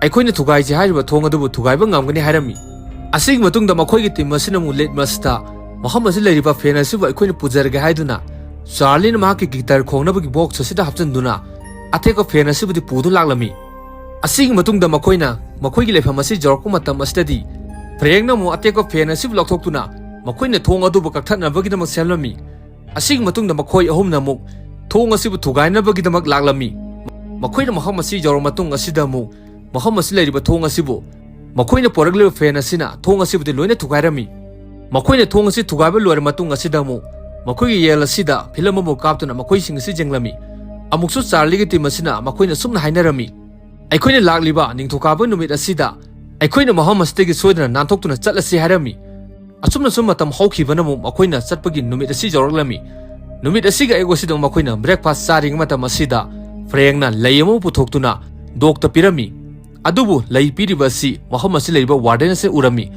ꯑꯩꯈꯣꯏꯅ ꯊꯨꯒꯥꯏꯁꯤ ꯍꯥꯏꯔꯤꯕ ꯊꯣꯡ ꯑꯗꯨꯕꯨ ꯊꯨꯒꯥꯏꯕ ꯉꯝꯒꯅꯤ" ꯍꯥꯏꯔꯝꯃꯤ꯫ ꯑꯁꯤꯒꯤ ꯃꯇꯨꯡꯗ ꯃꯈꯣꯏꯒꯤ ꯇꯤꯝ ꯑꯁꯤꯅ ꯑꯃꯨꯛ ꯂꯤꯠꯃꯁꯇ ꯃꯐꯝ ꯑꯁꯤꯗ ꯂꯩꯔꯤꯕ ꯐꯦꯟ ꯑꯁꯤꯕꯨ ꯑꯩꯈꯣꯏꯅ ꯄꯨꯖꯔꯒꯦ ꯍꯥꯏꯗꯨꯅ ꯆꯥꯔꯂꯤꯅ ꯃꯍꯥꯛꯀꯤ ꯒꯤꯇꯔ ꯈꯣꯡꯅꯕꯒꯤ ꯕꯣꯛꯁ ꯑꯁꯤꯗ ꯍꯥꯞꯆꯤꯟꯗꯨꯅ ꯑꯇꯦꯛꯄ ꯐꯦꯟ ꯑꯁꯤꯕꯨꯗꯤ ꯄꯨꯗꯨꯅ ꯂꯥꯛꯂꯝꯃꯤ꯫ ꯑꯁꯤꯒꯤ ꯃꯇꯨꯡꯗ ꯃꯈꯣꯏꯅ ꯃꯈꯣꯏꯒꯤ ꯂꯩꯐꯝ ꯑꯁꯤ ꯌꯧꯔꯛꯄ ꯃꯇꯝ ꯑꯁꯤꯗꯗꯤ ꯐ꯭ꯔꯦꯡꯅ ꯑꯃꯨꯛ ꯑꯇꯦꯛꯄ ꯐꯦꯟ ꯑꯁꯤꯕꯨ ꯂꯧꯊꯣꯛꯇꯨꯅ ꯃꯈꯣꯏꯅ ꯊꯣꯡ ꯑꯗꯨꯕꯨ ꯀꯛꯊꯠꯅꯕꯒꯤꯗꯃꯛ ꯁꯦꯝꯂꯝꯃꯤ꯫ ꯑꯁꯤꯒꯤ ꯃꯇꯨꯡꯗ ꯃꯈꯣꯏ ꯑꯍꯨꯝꯅ ꯑꯃꯨꯛ ꯊꯣꯡ ꯑꯁꯤꯕꯨ ꯊꯨꯒꯥꯏꯅꯕꯒꯤꯗꯃꯛ ꯂꯥꯛꯂꯝꯃꯤ꯫ ꯃꯈꯣꯏꯅ ꯃꯐꯝ ꯑꯁꯤ ꯌꯧꯔꯕ ꯃꯇꯨꯡ ꯑꯁꯤꯗ ꯑꯃꯨꯛ ꯃꯐꯝ ꯑꯁꯤ ꯂꯩꯔꯤꯕ ꯊꯣꯡ ꯑꯁꯤꯕꯨ ꯃꯈꯣꯏꯅ ꯄꯨꯔꯛꯂꯤꯕ ꯐꯦꯟ ꯑꯁꯤꯅ ꯊꯣꯡ ꯑꯁꯤꯕꯨꯗꯤ ꯂꯣꯏꯅ ꯊꯨꯒꯥꯏꯔꯝꯃꯤ꯫ ꯃꯈꯣꯏꯅ ꯊꯣꯡ ꯑꯁꯤ ꯊꯨꯒꯥꯏꯕ ꯂꯣꯏꯔꯕ ꯃꯇꯨꯡ ꯑꯁꯤꯗ ꯑꯃꯨꯛ ꯃꯈꯣꯏꯒꯤ ꯌꯦꯜ ꯑꯁꯤꯗ ꯐꯤꯂꯝ ꯑꯃ ꯀꯥꯞꯇꯨꯅ ꯃꯈꯣꯏꯁꯤꯡ ꯑꯁꯤ ꯌꯦꯡꯂꯝꯃꯤ꯫ ꯑꯃꯨꯛꯁꯨ ꯆꯥꯔꯂꯤꯒꯤ ꯇꯤꯝ ꯑꯁꯤꯅ ꯃꯈꯣꯏꯅ ꯑꯁꯨꯝꯅ ꯍꯥꯏꯅꯔꯝꯃꯤ, "ꯑꯩꯈꯣꯏꯅ ꯂꯥꯛꯂꯤꯕ ꯅꯤꯡꯊꯧꯀꯥꯕ ꯅꯨꯃꯤꯠ ꯑꯁꯤꯗ ꯑꯩꯈꯣꯏꯅ ꯃꯐꯝ ꯑꯁꯤꯗꯒꯤ ꯁꯣꯏꯗꯅ ꯅꯥꯟꯊꯣꯛꯇꯨꯅ ꯆꯠꯂꯁꯤ" ꯍꯥꯏꯔꯝꯃꯤ꯫ ꯑꯁꯨꯝꯅ ꯁꯨꯝ ꯃꯇꯝ ꯍꯧꯈꯤꯕꯅ ꯑꯃꯨꯛ ꯃꯈꯣꯏꯅ ꯆꯠꯄꯒꯤ ꯅꯨꯃꯤꯠ ꯑꯁꯤ ꯌꯧꯔꯛꯂꯝꯃꯤ꯫ ꯅꯨꯃꯤꯠ ꯑꯁꯤꯒꯤ ꯑꯌꯨꯛ ꯑꯁꯤꯗ ꯃꯈꯣꯏꯅ ꯕ꯭ꯔꯦꯛꯐꯥꯁ ꯆꯥꯔꯤꯉꯩ ꯃꯇꯝ ꯑꯁꯤꯗ ꯐ꯭ꯔꯦꯡꯅ ꯂꯩ ꯑꯃ ꯄꯨꯊꯣꯛꯇꯨꯅ ꯗꯣꯛꯇ ꯄꯤꯔꯝꯃꯤ꯫ ꯑꯗꯨꯕꯨ ꯂꯩ ꯄꯤꯔꯤꯕ ꯑꯁꯤ ꯃꯐꯝ ꯑꯁꯤ ꯂꯩꯔꯤꯕ ꯋꯥꯔꯗꯦꯟ ꯑꯁꯤꯅ ꯎꯔꯝꯃꯤ꯫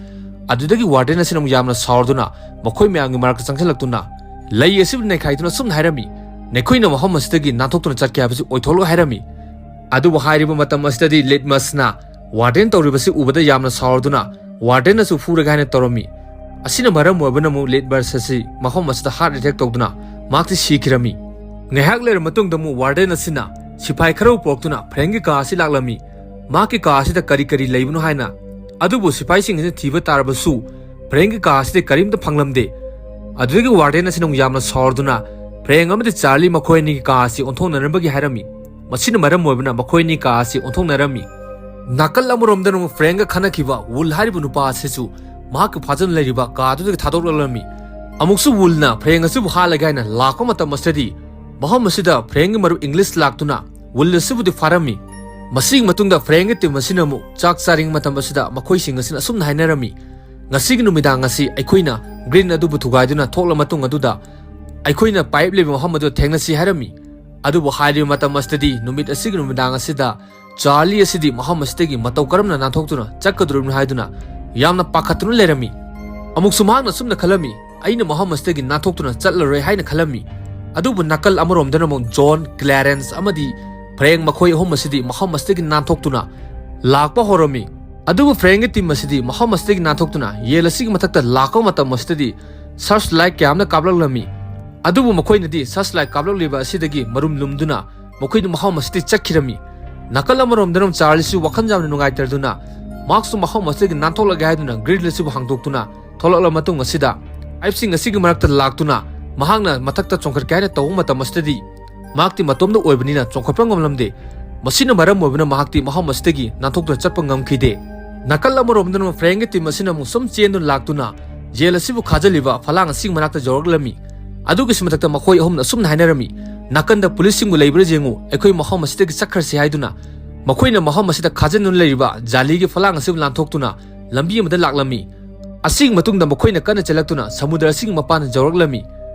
ꯑꯗꯨꯗꯒꯤ ꯋꯥꯔꯗꯦꯟ ꯑꯁꯤꯅ ꯑꯃꯨꯛ ꯌꯥꯝꯅ ꯁꯥꯎꯔꯗꯨꯅ ꯃꯈꯣꯏ ꯃꯌꯥꯝꯒꯤ ꯃꯔꯛꯇ ꯆꯪꯁꯤꯜꯂꯛꯇꯨꯅ ꯂꯩ ꯑꯁꯤꯕꯨ ꯅꯩꯈꯥꯏꯗꯨꯅ ꯁꯨꯝꯅ ꯍꯥꯏꯔꯝꯃꯤ, "ꯅꯈꯣꯏꯅ ꯃꯐꯝ ꯑꯁꯤꯗꯒꯤ ꯅꯥꯟꯊꯣꯛꯇꯨꯅ ꯆꯠꯀꯦ ꯍꯥꯏꯕꯁꯤ ꯑꯣꯏꯊꯣꯛꯂꯣꯏ" ꯍꯥꯏꯔꯝꯃꯤ꯫ ꯑꯗꯨꯕꯨ ꯍꯥꯏꯔꯤꯕ ꯃꯇꯝ ꯑꯁꯤꯗꯗꯤ ꯂꯤꯠꯃꯁꯅ ꯋꯥꯔꯗꯦꯟ ꯇꯧꯔꯤꯕꯁꯤ ꯎꯕꯗ ꯌꯥꯝꯅ ꯁꯥꯎꯔꯗꯨꯅ ꯋꯥꯔꯗꯦꯟꯅꯁꯨ ꯐꯨꯔꯒꯦ ꯍꯥꯏꯅ ꯇꯧꯔꯝꯃꯤ꯫ ꯑꯁꯤꯅ ꯃꯔꯝ ꯑꯣꯏꯕꯅ ꯑꯃꯨꯛ ꯂꯤꯠꯃꯁ ꯑꯁꯤ ꯃꯐꯝ ꯑꯁꯤꯗ ꯍꯥꯔꯠ ꯑꯦꯇꯦꯛ ꯇꯧꯗꯨꯅ ꯃꯍꯥꯛꯇꯤ ꯁꯤꯈꯤꯔꯝꯃꯤ꯫ ꯉꯥꯏꯍꯥꯛ ꯂꯩꯔꯕ ꯃꯇꯨꯡꯗ ꯑꯃꯨꯛ ꯋꯥꯔꯗꯦꯟ ꯑꯁꯤꯅ ꯁꯤꯐꯥꯏ ꯈꯔꯕꯨ ꯄꯨꯔꯛꯇꯨꯅ ꯐ꯭ꯔꯦꯡꯒꯤ ꯀꯥ ꯑꯁꯤ ꯂꯥꯛꯂꯝꯃꯤ꯫ ꯃꯍꯥꯛꯀꯤ ꯀꯥ ꯑꯁꯤꯗ ꯀꯔꯤ ꯀꯔꯤ ꯂꯩꯕꯅꯣ ꯍꯥꯏꯅ꯫ ꯑꯗꯨꯕꯨ ꯁꯤꯐꯥꯏꯁꯤꯡ ꯑꯁꯤꯅ ꯊꯤꯕ ꯇꯥꯔꯕꯁꯨ ꯐ꯭ꯔꯦꯡꯒꯤ ꯀꯥ ꯑꯁꯤꯗ ꯀꯔꯤꯝꯇ ꯐꯪꯂꯝꯗꯦ꯫ ꯑꯗꯨꯗꯒꯤ ꯋꯥꯔꯗꯦꯟ ꯑꯁꯤꯅ ꯑꯃꯨꯛ ꯌꯥꯝꯅ ꯁꯥꯎꯔꯗꯨꯅ ꯐ꯭ꯔꯦꯡ ꯑꯃꯗꯤ ꯆꯥꯔꯂꯤ ꯃꯈꯣꯏ ꯑꯅꯤꯒꯤ ꯀꯥ ꯑꯁꯤ ꯑꯣꯟꯊꯣꯛꯅꯅꯕꯒꯤ ꯍꯥꯏꯔꯝꯃꯤ꯫ ꯃꯁꯤꯅ ꯃꯔꯝ ꯑꯣꯏꯕꯅ ꯃꯈꯣꯏ ꯑꯅꯤ ꯀꯥ ꯑꯁꯤ ꯑꯣꯟꯊꯣꯛꯅꯔꯝꯃꯤ꯫ ꯅꯥꯀꯜ ꯑꯃꯔꯣꯝꯗꯅ ꯑꯃꯨꯛ ꯐ꯭ꯔꯦꯡꯒ ꯈꯠꯅꯈꯤꯕ ꯋꯨꯜ ꯍꯥꯏꯔꯤꯕ ꯅꯨꯄꯥ ꯑꯁꯤꯁꯨ ꯃꯍꯥꯛꯀꯤ ꯐꯥꯖꯤꯟ ꯂꯩꯔꯤꯕ ꯀꯥꯗꯨꯗꯒꯤ ꯊꯥꯗꯣꯛꯂꯛꯂꯝꯃꯤ꯫ ꯑꯃꯨꯛꯁꯨ ꯋꯨꯜꯅ ꯐ꯭ꯔꯦꯡ ꯑꯁꯤꯕꯨ ꯍꯥꯠꯂꯒꯦ ꯍꯥꯏꯅ ꯂꯥꯛꯄ ꯃꯇꯝ ꯑꯁꯤꯗꯗꯤ ꯃꯐꯝ ꯑꯁꯤꯗ ꯐ꯭ꯔꯦꯡꯒꯤ ꯃꯔꯨꯞ ꯏꯪꯂꯤꯁ ꯂꯥꯛꯇꯨꯅ ꯋꯨꯜ ꯑꯁꯤꯕꯨꯗꯤ ꯐꯥꯔꯝꯃꯤ꯫ ꯃꯁꯤꯒꯤ ꯃꯇꯨꯡꯗ ꯐ꯭ꯔꯦꯡꯒꯤ ꯇꯤꯝ ꯑꯁꯤꯅ ꯑꯃꯨꯛ ꯆꯥꯛ ꯆꯥꯔꯤꯉꯩ ꯃꯇꯝ ꯑꯁꯤꯗ ꯃꯈꯣꯏꯁꯤꯡ ꯑꯁꯤꯅ ꯑꯁꯨꯝꯅ ꯍꯥꯏꯅꯔꯝꯃꯤ, "ꯉꯁꯤꯒꯤ ꯅꯨꯃꯤꯗꯥꯡ ꯑꯁꯤ ꯑꯩꯈꯣꯏꯅ ꯒ꯭ꯔꯤꯟ ꯑꯗꯨꯕꯨ ꯊꯨꯒꯥꯏꯗꯨꯅ ꯊꯣꯛꯂ ꯃꯇꯨꯡ ꯑꯗꯨꯗ ꯑꯩꯈꯣꯏꯅ ꯄꯥꯏꯞ ꯂꯩꯕ ꯃꯐꯝ ꯑꯗꯨꯗ ꯊꯦꯡꯅꯁꯤ" ꯍꯥꯏꯔꯝꯃꯤ꯫ ꯑꯗꯨꯕꯨ ꯍꯥꯏꯔꯤꯕ ꯃꯇꯝ ꯑꯁꯤꯗꯗꯤ ꯅꯨꯃꯤꯠ ꯑꯁꯤꯒꯤ ꯅꯨꯃꯤꯗꯥꯡ ꯑꯁꯤꯗ ꯆꯥꯔꯂꯤ ꯑꯁꯤꯗꯤ ꯃꯐꯝ ꯑꯁꯤꯗꯒꯤ ꯃꯇꯧ ꯀꯔꯝꯅ ꯅꯥꯟꯊꯣꯛꯇꯨꯅ ꯆꯠꯀꯗꯧꯔꯤꯕꯅꯣ ꯍꯥꯏꯗꯨꯅ ꯌꯥꯝꯅ ꯄꯥꯈꯠꯇꯨꯅ ꯂꯩꯔꯝꯃꯤ꯫ ꯑꯃꯨꯛꯁꯨ ꯃꯍꯥꯛꯅ ꯑꯁꯨꯝꯅ ꯈꯜꯂꯝꯃꯤ, "ꯑꯩꯅ ꯃꯐꯝ ꯑꯁꯤꯗꯒꯤ ꯅꯥꯟꯊꯣꯛꯇꯨꯅ ꯆꯠꯂꯔꯣꯏ" ꯍꯥꯏꯅ ꯈꯜꯂꯝꯃꯤ꯫ ꯑꯗꯨꯕꯨ ꯅꯥꯀꯜ ꯑꯃꯔꯣꯝꯗꯅ ꯑꯃꯨꯛ ꯖꯣꯟ, ꯀ꯭ꯂꯦꯔꯦꯟꯁ ꯑꯃꯗꯤ ꯐ꯭ꯔꯦꯡ ꯃꯈꯣꯏ ꯑꯍꯨꯝ ꯑꯁꯤꯗꯤ ꯃꯐꯝ ꯑꯁꯤꯗꯒꯤ ꯅꯥꯟꯊꯣꯛꯇꯨꯅ ꯂꯥꯛꯄ ꯍꯧꯔꯝꯃꯤ꯫ ꯑꯗꯨꯕꯨ ꯐ꯭ꯔꯦꯡꯒꯤ ꯇꯤꯝ ꯑꯁꯤꯗꯤ ꯃꯐꯝ ꯑꯁꯤꯗꯒꯤ ꯅꯥꯟꯊꯣꯛꯇꯨꯅ ꯌꯦꯜ ꯑꯁꯤꯒꯤ ꯃꯊꯛꯇ ꯂꯥꯛꯄ ꯃꯇꯝ ꯑꯁꯤꯗꯗꯤ ꯁꯔꯆ ꯂꯥꯏꯠ ꯀꯌꯥ ꯑꯃꯅ ꯀꯥꯞꯂꯛꯂꯝꯃꯤ꯫ ꯑꯗꯨꯕꯨ ꯃꯈꯣꯏꯅꯗꯤ ꯁꯔꯆ ꯂꯥꯏꯠ ꯀꯥꯞꯂꯛꯂꯤꯕ ꯑꯁꯤꯗꯒꯤ ꯃꯔꯨꯝ ꯂꯨꯝꯗꯨꯅ ꯃꯈꯣꯏꯗꯤ ꯃꯐꯝ ꯑꯁꯤꯗꯒꯤ ꯆꯠꯈꯤꯔꯝꯃꯤ꯫ ꯅꯥꯀꯜ ꯑꯃꯔꯣꯝꯗꯅ ꯆꯥꯔꯂꯤꯁꯨ ꯋꯥꯈꯜ ꯌꯥꯝꯅ ꯅꯨꯡꯉꯥꯏꯇꯗꯨꯅ ꯃꯍꯥꯛꯁꯨ ꯃꯐꯝ ꯑꯁꯤꯗꯒꯤ ꯅꯥꯟꯊꯣꯛꯂꯒꯦ ꯍꯥꯏꯗꯨꯅ ꯒ꯭ꯔꯤꯜ ꯑꯁꯤꯕꯨ ꯍꯥꯡꯗꯣꯛꯇꯨꯅ ꯊꯣꯛꯂꯛꯂꯕ ꯃꯇꯨꯡ ꯑꯁꯤꯗ ꯄꯥꯏꯞꯁꯤꯡ ꯑꯁꯤꯒꯤ ꯃꯔꯛꯇ ꯂꯥꯛꯇꯨꯅ ꯃꯍꯥꯛꯅ ꯃꯊꯛꯇ ꯆꯣꯡꯈꯠꯀꯦ ꯍꯥꯏꯅ ꯇꯧꯕ ꯃꯇꯝ ꯑꯁꯤꯗꯗꯤ ꯃꯍꯥꯛꯇꯤ ꯃꯇꯣꯝꯗ ꯑꯣꯏꯕꯅꯤꯅ ꯆꯣꯡꯈꯠꯄ ꯉꯝꯂꯝꯗꯦ꯫ ꯃꯁꯤꯅ ꯃꯔꯝ ꯑꯣꯏꯕꯅ ꯃꯍꯥꯛꯇꯤ ꯃꯐꯝ ꯑꯁꯤꯗꯒꯤ ꯅꯥꯟꯊꯣꯛꯇꯨꯅ ꯆꯠꯄ ꯉꯝꯈꯤꯗꯦ꯫ ꯅꯥꯀꯜ ꯑꯃꯔꯣꯝꯗꯅ ꯐ꯭ꯔꯦꯡꯒꯤ ꯇꯤꯝ ꯑꯁꯤꯅ ꯑꯃꯨꯛ ꯁꯨꯝ ꯆꯦꯟꯗꯨꯅ ꯂꯥꯛꯇꯨꯅ ꯖꯦꯜ ꯑꯁꯤꯕꯨ ꯈꯥꯖꯤꯜꯂꯤꯕ ꯐꯂꯥꯡ ꯑꯁꯤꯒꯤ ꯃꯅꯥꯛꯇ ꯌꯧꯔꯛꯂꯝꯃꯤ꯫ ꯑꯗꯨꯒꯤꯁꯨ ꯃꯊꯛꯇ ꯃꯈꯣꯏ ꯑꯍꯨꯝꯅ ꯑꯁꯨꯝꯅ ꯍꯥꯏꯅꯔꯝꯃꯤ, "ꯅꯥꯀꯟꯗ ꯄꯨꯂꯤꯁꯁꯤꯡꯕꯨ ꯂꯩꯕ꯭ꯔꯥ ꯌꯦꯡꯉꯨ, ꯑꯩꯈꯣꯏ ꯃꯐꯝ ꯑꯁꯤꯗꯒꯤ ꯆꯠꯈ꯭ꯔꯁꯤ" ꯍꯥꯏꯗꯨꯅ ꯃꯈꯣꯏꯅ ꯃꯐꯝ ꯑꯁꯤꯗ ꯈꯥꯖꯤꯟꯗꯨꯅ ꯂꯩꯔꯤꯕ ꯖꯥꯂꯤꯒꯤ ꯐꯂꯥꯡ ꯑꯁꯤꯕꯨ ꯂꯥꯟꯊꯣꯛꯇꯨꯅ ꯂꯝꯕꯤ ꯑꯃꯗ ꯂꯥꯛꯂꯝꯃꯤ꯫ ꯑꯁꯤꯒꯤ ꯃꯇꯨꯡꯗ ꯃꯈꯣꯏꯅ ꯀꯟꯅ ꯆꯦꯜꯂꯛꯇꯨꯅ ꯁꯃꯨꯗ꯭ꯔ ꯑꯁꯤꯒꯤ ꯃꯄꯥꯟꯗ ꯌꯧꯔꯛꯂꯝꯃꯤ꯫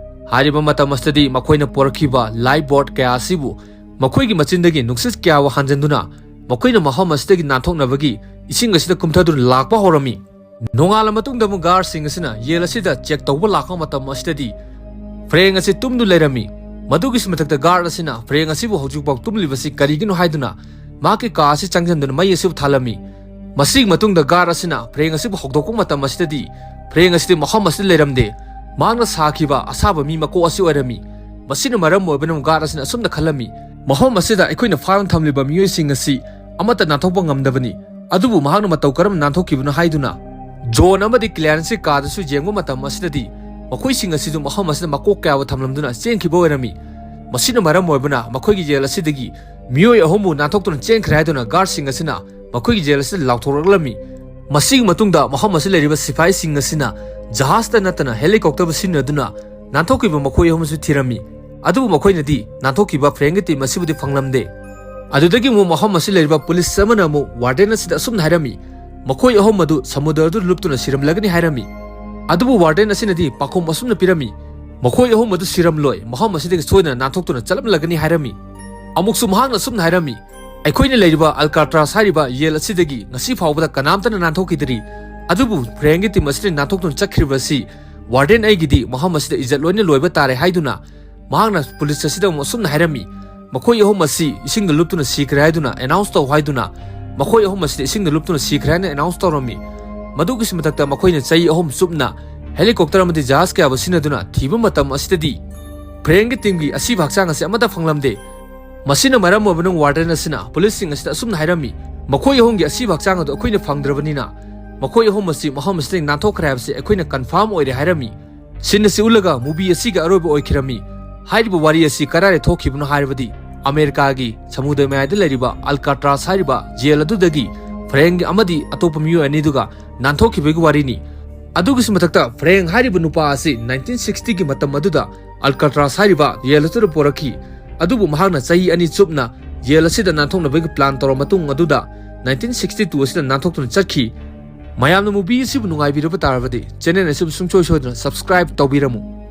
ꯍꯥꯏꯔꯤꯕ ꯃꯇꯝ ꯑꯁꯤꯗꯗꯤ ꯃꯈꯣꯏꯅ ꯄꯨꯔꯛꯈꯤꯕ ꯂꯥꯏꯐ ꯕꯣꯠ ꯀꯌꯥ ꯑꯁꯤꯕꯨ ꯃꯈꯣꯏꯒꯤ ꯃꯆꯤꯟꯗꯒꯤ ꯅꯨꯡꯁꯤꯠ ꯀꯌꯥꯕꯨ ꯍꯥꯟꯖꯤꯟꯗꯨꯅ ꯃꯈꯣꯏꯅ ꯃꯐꯝ ꯑꯁꯤꯗꯒꯤ ꯅꯥꯟꯊꯣꯛꯅꯕꯒꯤ ꯏꯁꯤꯡ ꯑꯁꯤꯗ ꯀꯨꯝꯊꯗꯨꯅ ꯂꯥꯛꯄ ꯍꯧꯔꯝꯃꯤ꯫ ꯅꯣꯡꯉꯥꯜꯂ ꯃꯇꯨꯡꯗ ꯑꯃꯨꯛ ꯒꯥꯔꯗꯁꯤꯡ ꯑꯁꯤꯅ ꯌꯦꯜ ꯑꯁꯤꯗ ꯆꯦꯛ ꯇꯧꯕ ꯂꯥꯛꯄ ꯃꯇꯝ ꯑꯁꯤꯗꯗꯤ ꯐ꯭ꯔꯦꯡ ꯑꯁꯤ ꯇꯨꯝꯗꯨ ꯂꯩꯔꯝꯃꯤ꯫ ꯃꯗꯨꯒꯤꯁꯨ ꯃꯊꯛꯇ ꯒꯥꯔꯗ ꯑꯁꯤꯅ ꯐ꯭ꯔꯦꯡ ꯑꯁꯤꯕꯨ ꯍꯧꯖꯤꯛꯐꯥꯎ ꯇꯨꯝꯂꯤꯕꯁꯤ ꯀꯔꯤꯒꯤꯅꯣ ꯍꯥꯏꯗꯨꯅ ꯃꯍꯥꯛꯀꯤ ꯀꯥ ꯑꯁꯤ ꯆꯪꯁꯤꯟꯗꯨꯅ ꯃꯩ ꯑꯁꯤꯕꯨ ꯊꯥꯜꯂꯝꯃꯤ꯫ ꯃꯁꯤꯒꯤ ꯃꯇꯨꯡꯗ ꯒꯥꯔꯗ ꯑꯁꯤꯅ ꯐ꯭ꯔꯦꯡ ꯑꯁꯤꯕꯨ ꯍꯧꯗꯣꯛꯄ ꯃꯇꯝ ꯑꯁꯤꯗꯗꯤ ꯐ꯭ꯔꯦꯡ ꯑꯁꯤꯗꯤ ꯃꯐꯝ ꯑꯁꯤꯗ ꯂꯩꯔꯝꯗꯦ꯫ ꯃꯍꯥꯛꯅ ꯁꯥꯈꯤꯕ ꯑꯁꯥꯕ ꯃꯤ ꯃꯀꯣꯛ ꯑꯁꯤ ꯑꯣꯏꯔꯝꯃꯤ꯫ ꯃꯁꯤꯅ ꯃꯔꯝ ꯑꯣꯏꯕꯅ ꯒꯥꯔꯗ ꯑꯁꯤꯅ ꯑꯁꯨꯝꯅ ꯈꯜꯂꯝꯃꯤ, "ꯃꯐꯝ ꯑꯁꯤꯗ ꯑꯩꯈꯣꯏꯅ ꯐꯥꯗꯨꯅ ꯊꯝꯂꯤꯕ ꯃꯤꯑꯣꯏꯁꯤꯡ ꯑꯁꯤ ꯑꯃꯠꯇ ꯅꯥꯟꯊꯣꯛꯄ ꯉꯝꯗꯕꯅꯤ, ꯑꯗꯨꯕꯨ ꯃꯍꯥꯛꯅ ꯃꯇꯧ ꯀꯔꯝꯅ ꯅꯥꯟꯊꯣꯛꯈꯤꯕꯅꯣ?" ꯍꯥꯏꯗꯨꯅ ꯖꯣꯟ ꯑꯃꯗꯤ ꯀ꯭ꯂꯦꯔꯦꯟꯁꯀꯤ ꯀꯥꯗꯁꯨ ꯌꯦꯡꯕ ꯃꯇꯝ ꯑꯁꯤꯗꯗꯤ ꯃꯈꯣꯏꯁꯤꯡ ꯑꯁꯤꯁꯨ ꯃꯐꯝ ꯑꯁꯤꯗ ꯃꯀꯣꯛ ꯀꯌꯥꯕ ꯊꯝꯂꯝꯗꯨꯅ ꯆꯦꯟꯈꯤꯕ ꯑꯣꯏꯔꯝꯃꯤ꯫ ꯃꯁꯤꯅ ꯃꯔꯝ ꯑꯣꯏꯕꯅ ꯃꯈꯣꯏꯒꯤ ꯖꯦꯜ ꯑꯁꯤꯗꯒꯤ ꯃꯤꯑꯣꯏ ꯑꯍꯨꯝꯕꯨ ꯅꯥꯟꯊꯣꯛꯇꯨꯅ ꯆꯦꯟꯈ꯭ꯔꯦ ꯍꯥꯏꯗꯨꯅ ꯒꯥꯔꯗꯁꯤꯡ ꯑꯁꯤꯅ ꯃꯈꯣꯏꯒꯤ ꯖꯦꯜ ꯑꯁꯤꯗ ꯂꯥꯎꯊꯣꯔꯛꯂꯝꯃꯤ꯫ ꯃꯁꯤꯒꯤ ꯃꯇꯨꯡꯗ ꯃꯐꯝ ꯑꯁꯤꯗ ꯂꯩꯔꯤꯕ ꯁꯤꯐꯥꯏꯁꯤꯡ ꯑꯁꯤꯅ ꯖꯍꯥꯖꯇ ꯅꯠꯇꯅ ꯍꯦꯂꯤꯀꯣꯞꯇꯔꯕꯨ ꯁꯤꯖꯤꯟꯅꯗꯨꯅ ꯅꯥꯟꯊꯣꯛꯈꯤꯕ ꯃꯈꯣꯏ ꯑꯍꯨꯝꯁꯨ ꯊꯤꯔꯝꯃꯤ꯫ ꯑꯗꯨꯕꯨ ꯃꯈꯣꯏꯅꯗꯤ ꯅꯥꯟꯊꯣꯛꯈꯤꯕ ꯐ꯭ꯔꯦꯡꯒꯤ ꯇꯤꯝ ꯑꯁꯤꯕꯨꯗꯤ ꯐꯪꯂꯝꯗꯦ꯫ ꯑꯗꯨꯗꯒꯤ ꯑꯃꯨꯛ ꯃꯐꯝ ꯑꯁꯤꯗ ꯂꯩꯔꯤꯕ ꯄꯨꯂꯤꯁ ꯑꯃꯅ ꯑꯃꯨꯛ ꯋꯥꯔꯗꯦꯟ ꯑꯁꯤꯗ ꯑꯁꯨꯝꯅ ꯍꯥꯏꯔꯝꯃꯤ, "ꯃꯈꯣꯏ ꯑꯍꯨꯝ ꯑꯗꯨ ꯁꯃꯨꯗ꯭ꯔꯗꯨꯗ ꯂꯨꯞꯇꯨꯅ ꯁꯤꯔꯝꯂꯒꯅꯤ" ꯍꯥꯏꯔꯝꯃꯤ꯫ ꯑꯗꯨꯕꯨ ꯋꯥꯔꯗꯦꯟ ꯑꯁꯤꯅꯗꯤ ꯄꯥꯎꯈꯨꯝ ꯑꯁꯨꯝꯅ ꯄꯤꯔꯝꯃꯤ, "ꯃꯈꯣꯏ ꯑꯍꯨꯝ ꯑꯗꯨ ꯁꯤꯔꯝꯂꯣꯏ, ꯃꯐꯝ ꯑꯁꯤꯗꯒꯤ ꯁꯣꯏꯗꯅ ꯅꯥꯟꯊꯣꯛꯇꯨꯅ ꯆꯠꯂꯝꯂꯒꯅꯤ" ꯍꯥꯏꯔꯝꯃꯤ꯫ ꯑꯃꯨꯛꯁꯨ ꯃꯍꯥꯛꯅ ꯑꯁꯨꯝꯅ ꯍꯥꯏꯔꯝꯃꯤ, "ꯑꯩꯈꯣꯏꯅ ꯂꯩꯔꯤꯕ ꯑꯜꯀꯥꯇ꯭ꯔꯥꯁ ꯍꯥꯏꯔꯤꯕ ꯌꯦꯜ ꯑꯁꯤꯗꯒꯤ ꯉꯁꯤ ꯐꯥꯎꯕꯗ ꯀꯅꯥꯝꯇꯅ ꯅꯥꯟꯊꯣꯛꯈꯤꯗ꯭ꯔꯤ, ꯑꯗꯨꯕꯨ ꯐ꯭ꯔꯦꯡꯒꯤ ꯇꯤꯝ ꯑꯁꯤꯅ ꯅꯥꯟꯊꯣꯛꯇꯨꯅ ꯆꯠꯈ꯭ꯔꯤꯕ ꯑꯁꯤ ꯋꯥꯔꯗꯦꯟ ꯑꯩꯒꯤꯗꯤ ꯃꯐꯝ ꯑꯁꯤꯗ ꯏꯖꯠ ꯂꯣꯏꯅ ꯂꯣꯏꯕ ꯇꯥꯔꯦ" ꯍꯥꯏꯗꯨꯅ ꯃꯍꯥꯛꯅ ꯄꯨꯂꯤꯁ ꯑꯁꯤꯗ ꯑꯃꯨꯛ ꯑꯁꯨꯝꯅ ꯍꯥꯏꯔꯝꯃꯤ, "ꯃꯈꯣꯏ ꯑꯍꯨꯝ ꯑꯁꯤ ꯏꯁꯤꯡꯗ ꯂꯨꯞꯇꯨꯅ ꯁꯤꯈ꯭ꯔꯦ ꯍꯥꯏꯗꯨꯅ ꯑꯦꯅꯥꯎꯟꯁ ꯇꯧ" ꯍꯥꯏꯗꯨꯅ ꯃꯈꯣꯏ ꯑꯍꯨꯝ ꯑꯁꯤꯗ ꯏꯁꯤꯡꯗ ꯂꯨꯞꯇꯨꯅ ꯁꯤꯈ꯭ꯔꯦ ꯍꯥꯏꯅ ꯑꯦꯅꯥꯎꯟꯁ ꯇꯧꯔꯝꯃꯤ꯫ ꯃꯗꯨꯒꯤꯁꯨ ꯃꯊꯛꯇ ꯃꯈꯣꯏꯅ ꯆꯍꯤ ꯑꯍꯨꯝ ꯆꯨꯞꯅ ꯍꯦꯂꯤꯀꯣꯞꯇꯔ ꯑꯃꯗꯤ ꯖꯍꯥꯖ ꯀꯌꯥꯕꯨ ꯁꯤꯖꯤꯟꯅꯗꯨꯅ ꯊꯤꯕ ꯃꯇꯝ ꯑꯁꯤꯗꯗꯤ ꯐ꯭ꯔꯦꯡꯒꯤ ꯇꯤꯝꯒꯤ ꯑꯁꯤꯕ ꯍꯛꯆꯥꯡ ꯑꯁꯤ ꯑꯃꯠꯇ ꯐꯪꯂꯝꯗꯦ꯫ ꯃꯁꯤꯅ ꯃꯔꯝ ꯑꯣꯏꯕꯅ ꯋꯥꯔꯗꯦꯟ ꯑꯁꯤꯅ ꯄꯨꯂꯤꯁꯁꯤꯡ ꯑꯁꯤꯗ ꯑꯁꯨꯝꯅ ꯍꯥꯏꯔꯝꯃꯤ, "ꯃꯈꯣꯏ ꯑꯍꯨꯝꯒꯤ ꯑꯁꯤꯕ ꯍꯛꯆꯥꯡ ꯑꯗꯨ ꯑꯩꯈꯣꯏꯅ ꯐꯪꯗ꯭ꯔꯕꯅꯤꯅ ꯃꯈꯣꯏ ꯑꯍꯨꯝ ꯑꯁꯤ ꯃꯐꯝ ꯑꯁꯤꯗꯒꯤ ꯅꯥꯟꯊꯣꯛꯈ꯭ꯔꯦ ꯍꯥꯏꯕꯁꯤ ꯑꯩꯈꯣꯏꯅ ꯀꯟꯐꯥꯔꯝ ꯑꯣꯏꯔꯦ" ꯍꯥꯏꯔꯝꯃꯤ꯫ ꯁꯤꯟ ꯑꯁꯤ ꯎꯠꯂꯒ ꯃꯨꯚꯤ ꯑꯁꯤꯒꯤ ꯑꯔꯣꯏꯕ ꯑꯣꯏꯈꯤꯔꯝꯃꯤ꯫ ꯍꯥꯏꯔꯤꯕ ꯋꯥꯔꯤ ꯑꯁꯤ ꯀꯗꯥꯏꯗ ꯊꯣꯛꯈꯤꯕꯅꯣ ꯍꯥꯏꯔꯕꯗꯤ ꯑꯃꯦꯔꯤꯀꯥꯒꯤ ꯁꯃꯨꯗ꯭ꯔ ꯃꯌꯥꯏꯗ ꯂꯩꯔꯤꯕ ꯑꯜꯀꯥꯇ꯭ꯔꯥꯁ ꯍꯥꯏꯔꯤꯕ ꯖꯦꯜ ꯑꯗꯨꯗꯒꯤ ꯐ꯭ꯔꯦꯡ ꯑꯃꯗꯤ ꯑꯇꯣꯞꯄ ꯃꯤꯑꯣꯏ ꯑꯅꯤꯗꯨꯒ ꯅꯥꯟꯊꯣꯛꯈꯤꯕꯒꯤ ꯋꯥꯔꯤꯅꯤ꯫ ꯑꯗꯨꯒꯤꯁꯨ ꯃꯊꯛꯇ ꯐ꯭ꯔꯦꯡ ꯍꯥꯏꯔꯤꯕ ꯅꯨꯄꯥ ꯑꯁꯤ ꯅꯥꯏꯟꯇꯤꯟ ꯁꯤꯛꯁꯇꯤꯒꯤ ꯃꯇꯝ ꯑꯗꯨꯗ ꯑꯜꯀꯥꯇ꯭ꯔꯥꯁ ꯍꯥꯏꯔꯤꯕ ꯖꯦꯜ ꯑꯗꯨꯗ ꯄꯣꯔꯛꯈꯤ꯫ ꯑꯗꯨꯕꯨ ꯃꯍꯥꯛꯅ ꯆꯍꯤ ꯑꯅꯤ ꯆꯨꯞꯅ ꯖꯦꯜ ꯑꯁꯤꯗ ꯅꯥꯟꯊꯣꯛꯅꯕꯒꯤ ꯄ꯭ꯂꯥꯟ ꯇꯧꯔꯕ ꯃꯇꯨꯡ ꯑꯗꯨꯗ ꯅꯥꯏꯟꯇꯤꯟ ꯁꯤꯛꯁꯇꯤ ꯇꯨ ꯑꯁꯤꯗ ꯅꯥꯟꯊꯣꯛꯇꯨꯅ ꯆꯠꯈꯤ꯫ ꯃꯌꯥꯝꯅ ꯃꯨꯚꯤ ꯑꯁꯤꯕꯨ ꯅꯨꯡꯉꯥꯏꯕꯤꯔꯕ ꯇꯥꯔꯕꯗꯤ ꯆꯦꯅꯦꯜ ꯑꯁꯤꯕꯨ ꯁꯨꯡꯁꯣꯏ ꯁꯣꯏꯗꯅ ꯁꯕꯁꯀ꯭ꯔꯥꯏꯕ ꯇꯧꯕꯤꯔꯝꯃꯨ꯫